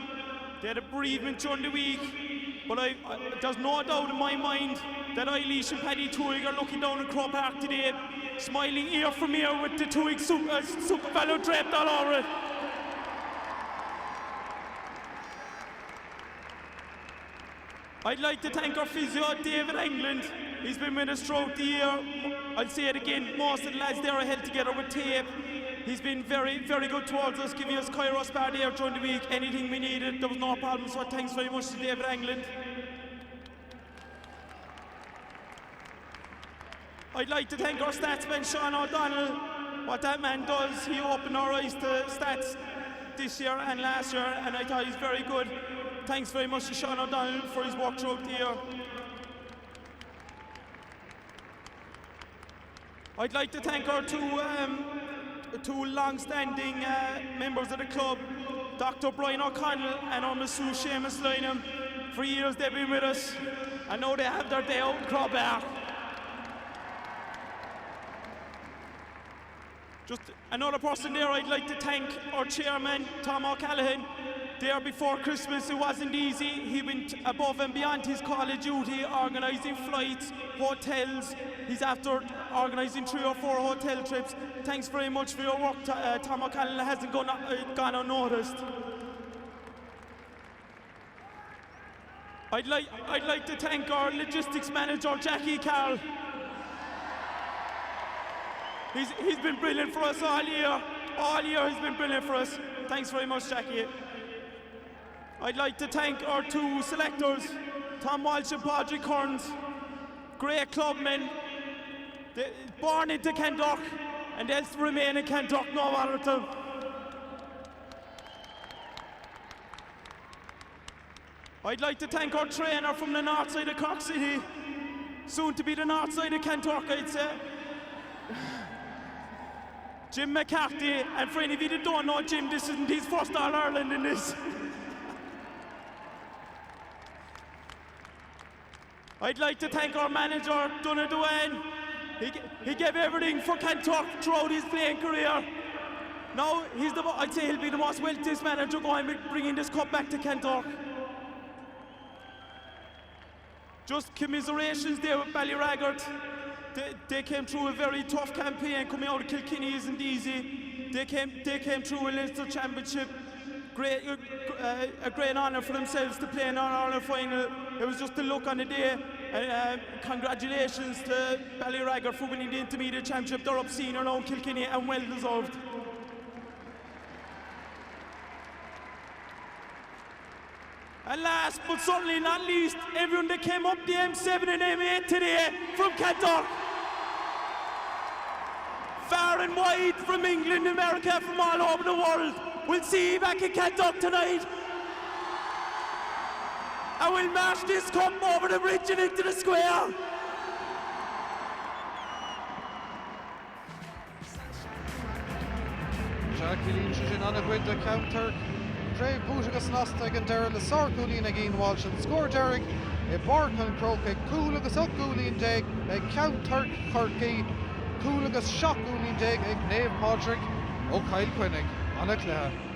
Speaker 5: They had a bereavement during the week, but I, I, there's no doubt in my mind that Eilish and Paddy Twohig are looking down at Croke Park today, smiling ear from ear with the Twohig super, uh, SuperValu draped all over it. I'd like to thank our physio, David England. He's been with us throughout the year. I'll say it again, most of the lads there are held together with tape. He's been very, very good towards us, giving us Kairos bar there during the week. Anything we needed, there was no problem. So thanks very much to David England. I'd like to thank our statsman Sean O'Donnell. What that man does, he opened our eyes to stats this year and last year, and I thought he's very good. Thanks very much to Sean O'Donnell for his work throughout the year. I'd like to thank our two, um, two long-standing uh, members of the club, Dr. Brian O'Connell and our masseuse Seamus Lynham. For years they've been with us. I know they have their day out in Croke Park. Just another person there I'd like to thank our chairman Tom O'Callaghan. There before Christmas it wasn't easy. He went above and beyond his call of duty organising flights, hotels. He's after organising 3 or 4 hotel trips. Thanks very much for your work uh, Tom O'Callaghan hasn't gone, uh, gone unnoticed. I'd like, I'd like to thank our logistics manager, Jackie Carl. He's, he's been brilliant for us all year. All year he's been brilliant for us. Thanks very much, Jackie. I'd like to thank our two selectors, Tom Walsh and Padraig Kearns. Great clubmen, they, born into Kanturk, and they'll remain in Kanturk no matter to. I'd like to thank our trainer from the north side of Cork City, soon to be the north side of Kanturk, I'd say. Jim McCarthy, and for any of you that don't know Jim, this isn't his first All-Ireland in this. I'd like to thank our manager, Donald Duane. He, he gave everything for Kanturk throughout his playing career. Now, he's the, I'd say he'll be the most wealthiest manager going, bringing this cup back to Kanturk. Just commiserations there with Ballyragget. They, they came through a very tough campaign. Coming out of Kilkenny isn't easy. They came, they came through a Leinster Championship. Great, uh, a great honour for themselves to play in an Ireland final. It was just the luck on the day. And, uh, congratulations to Ballyragget for winning the Intermediate Championship. They're up senior now in Kilkenny and well deserved. And last but certainly not least, everyone that came up the M7 and M8 today from Kanturk. Far and wide from England, America, from all over the world. We'll see you back in Kanturk tonight. And we'll march this cup over the bridge and into the square.
Speaker 1: Sea, ciallaíonn sé sin an-chuid do Cheann Toirc. Craobh buaite go snasta ag an deireadh le sárchúilín ag Ian Walsh, an scór deiridh i bPáirc an Chrócaigh, cúl agus 18 gcúilín ag Ceann Toirc Chorcaí, cúl agus 17 gcúilín ag Naomh Pádraig ó Chill Chainnigh. An-chluiche.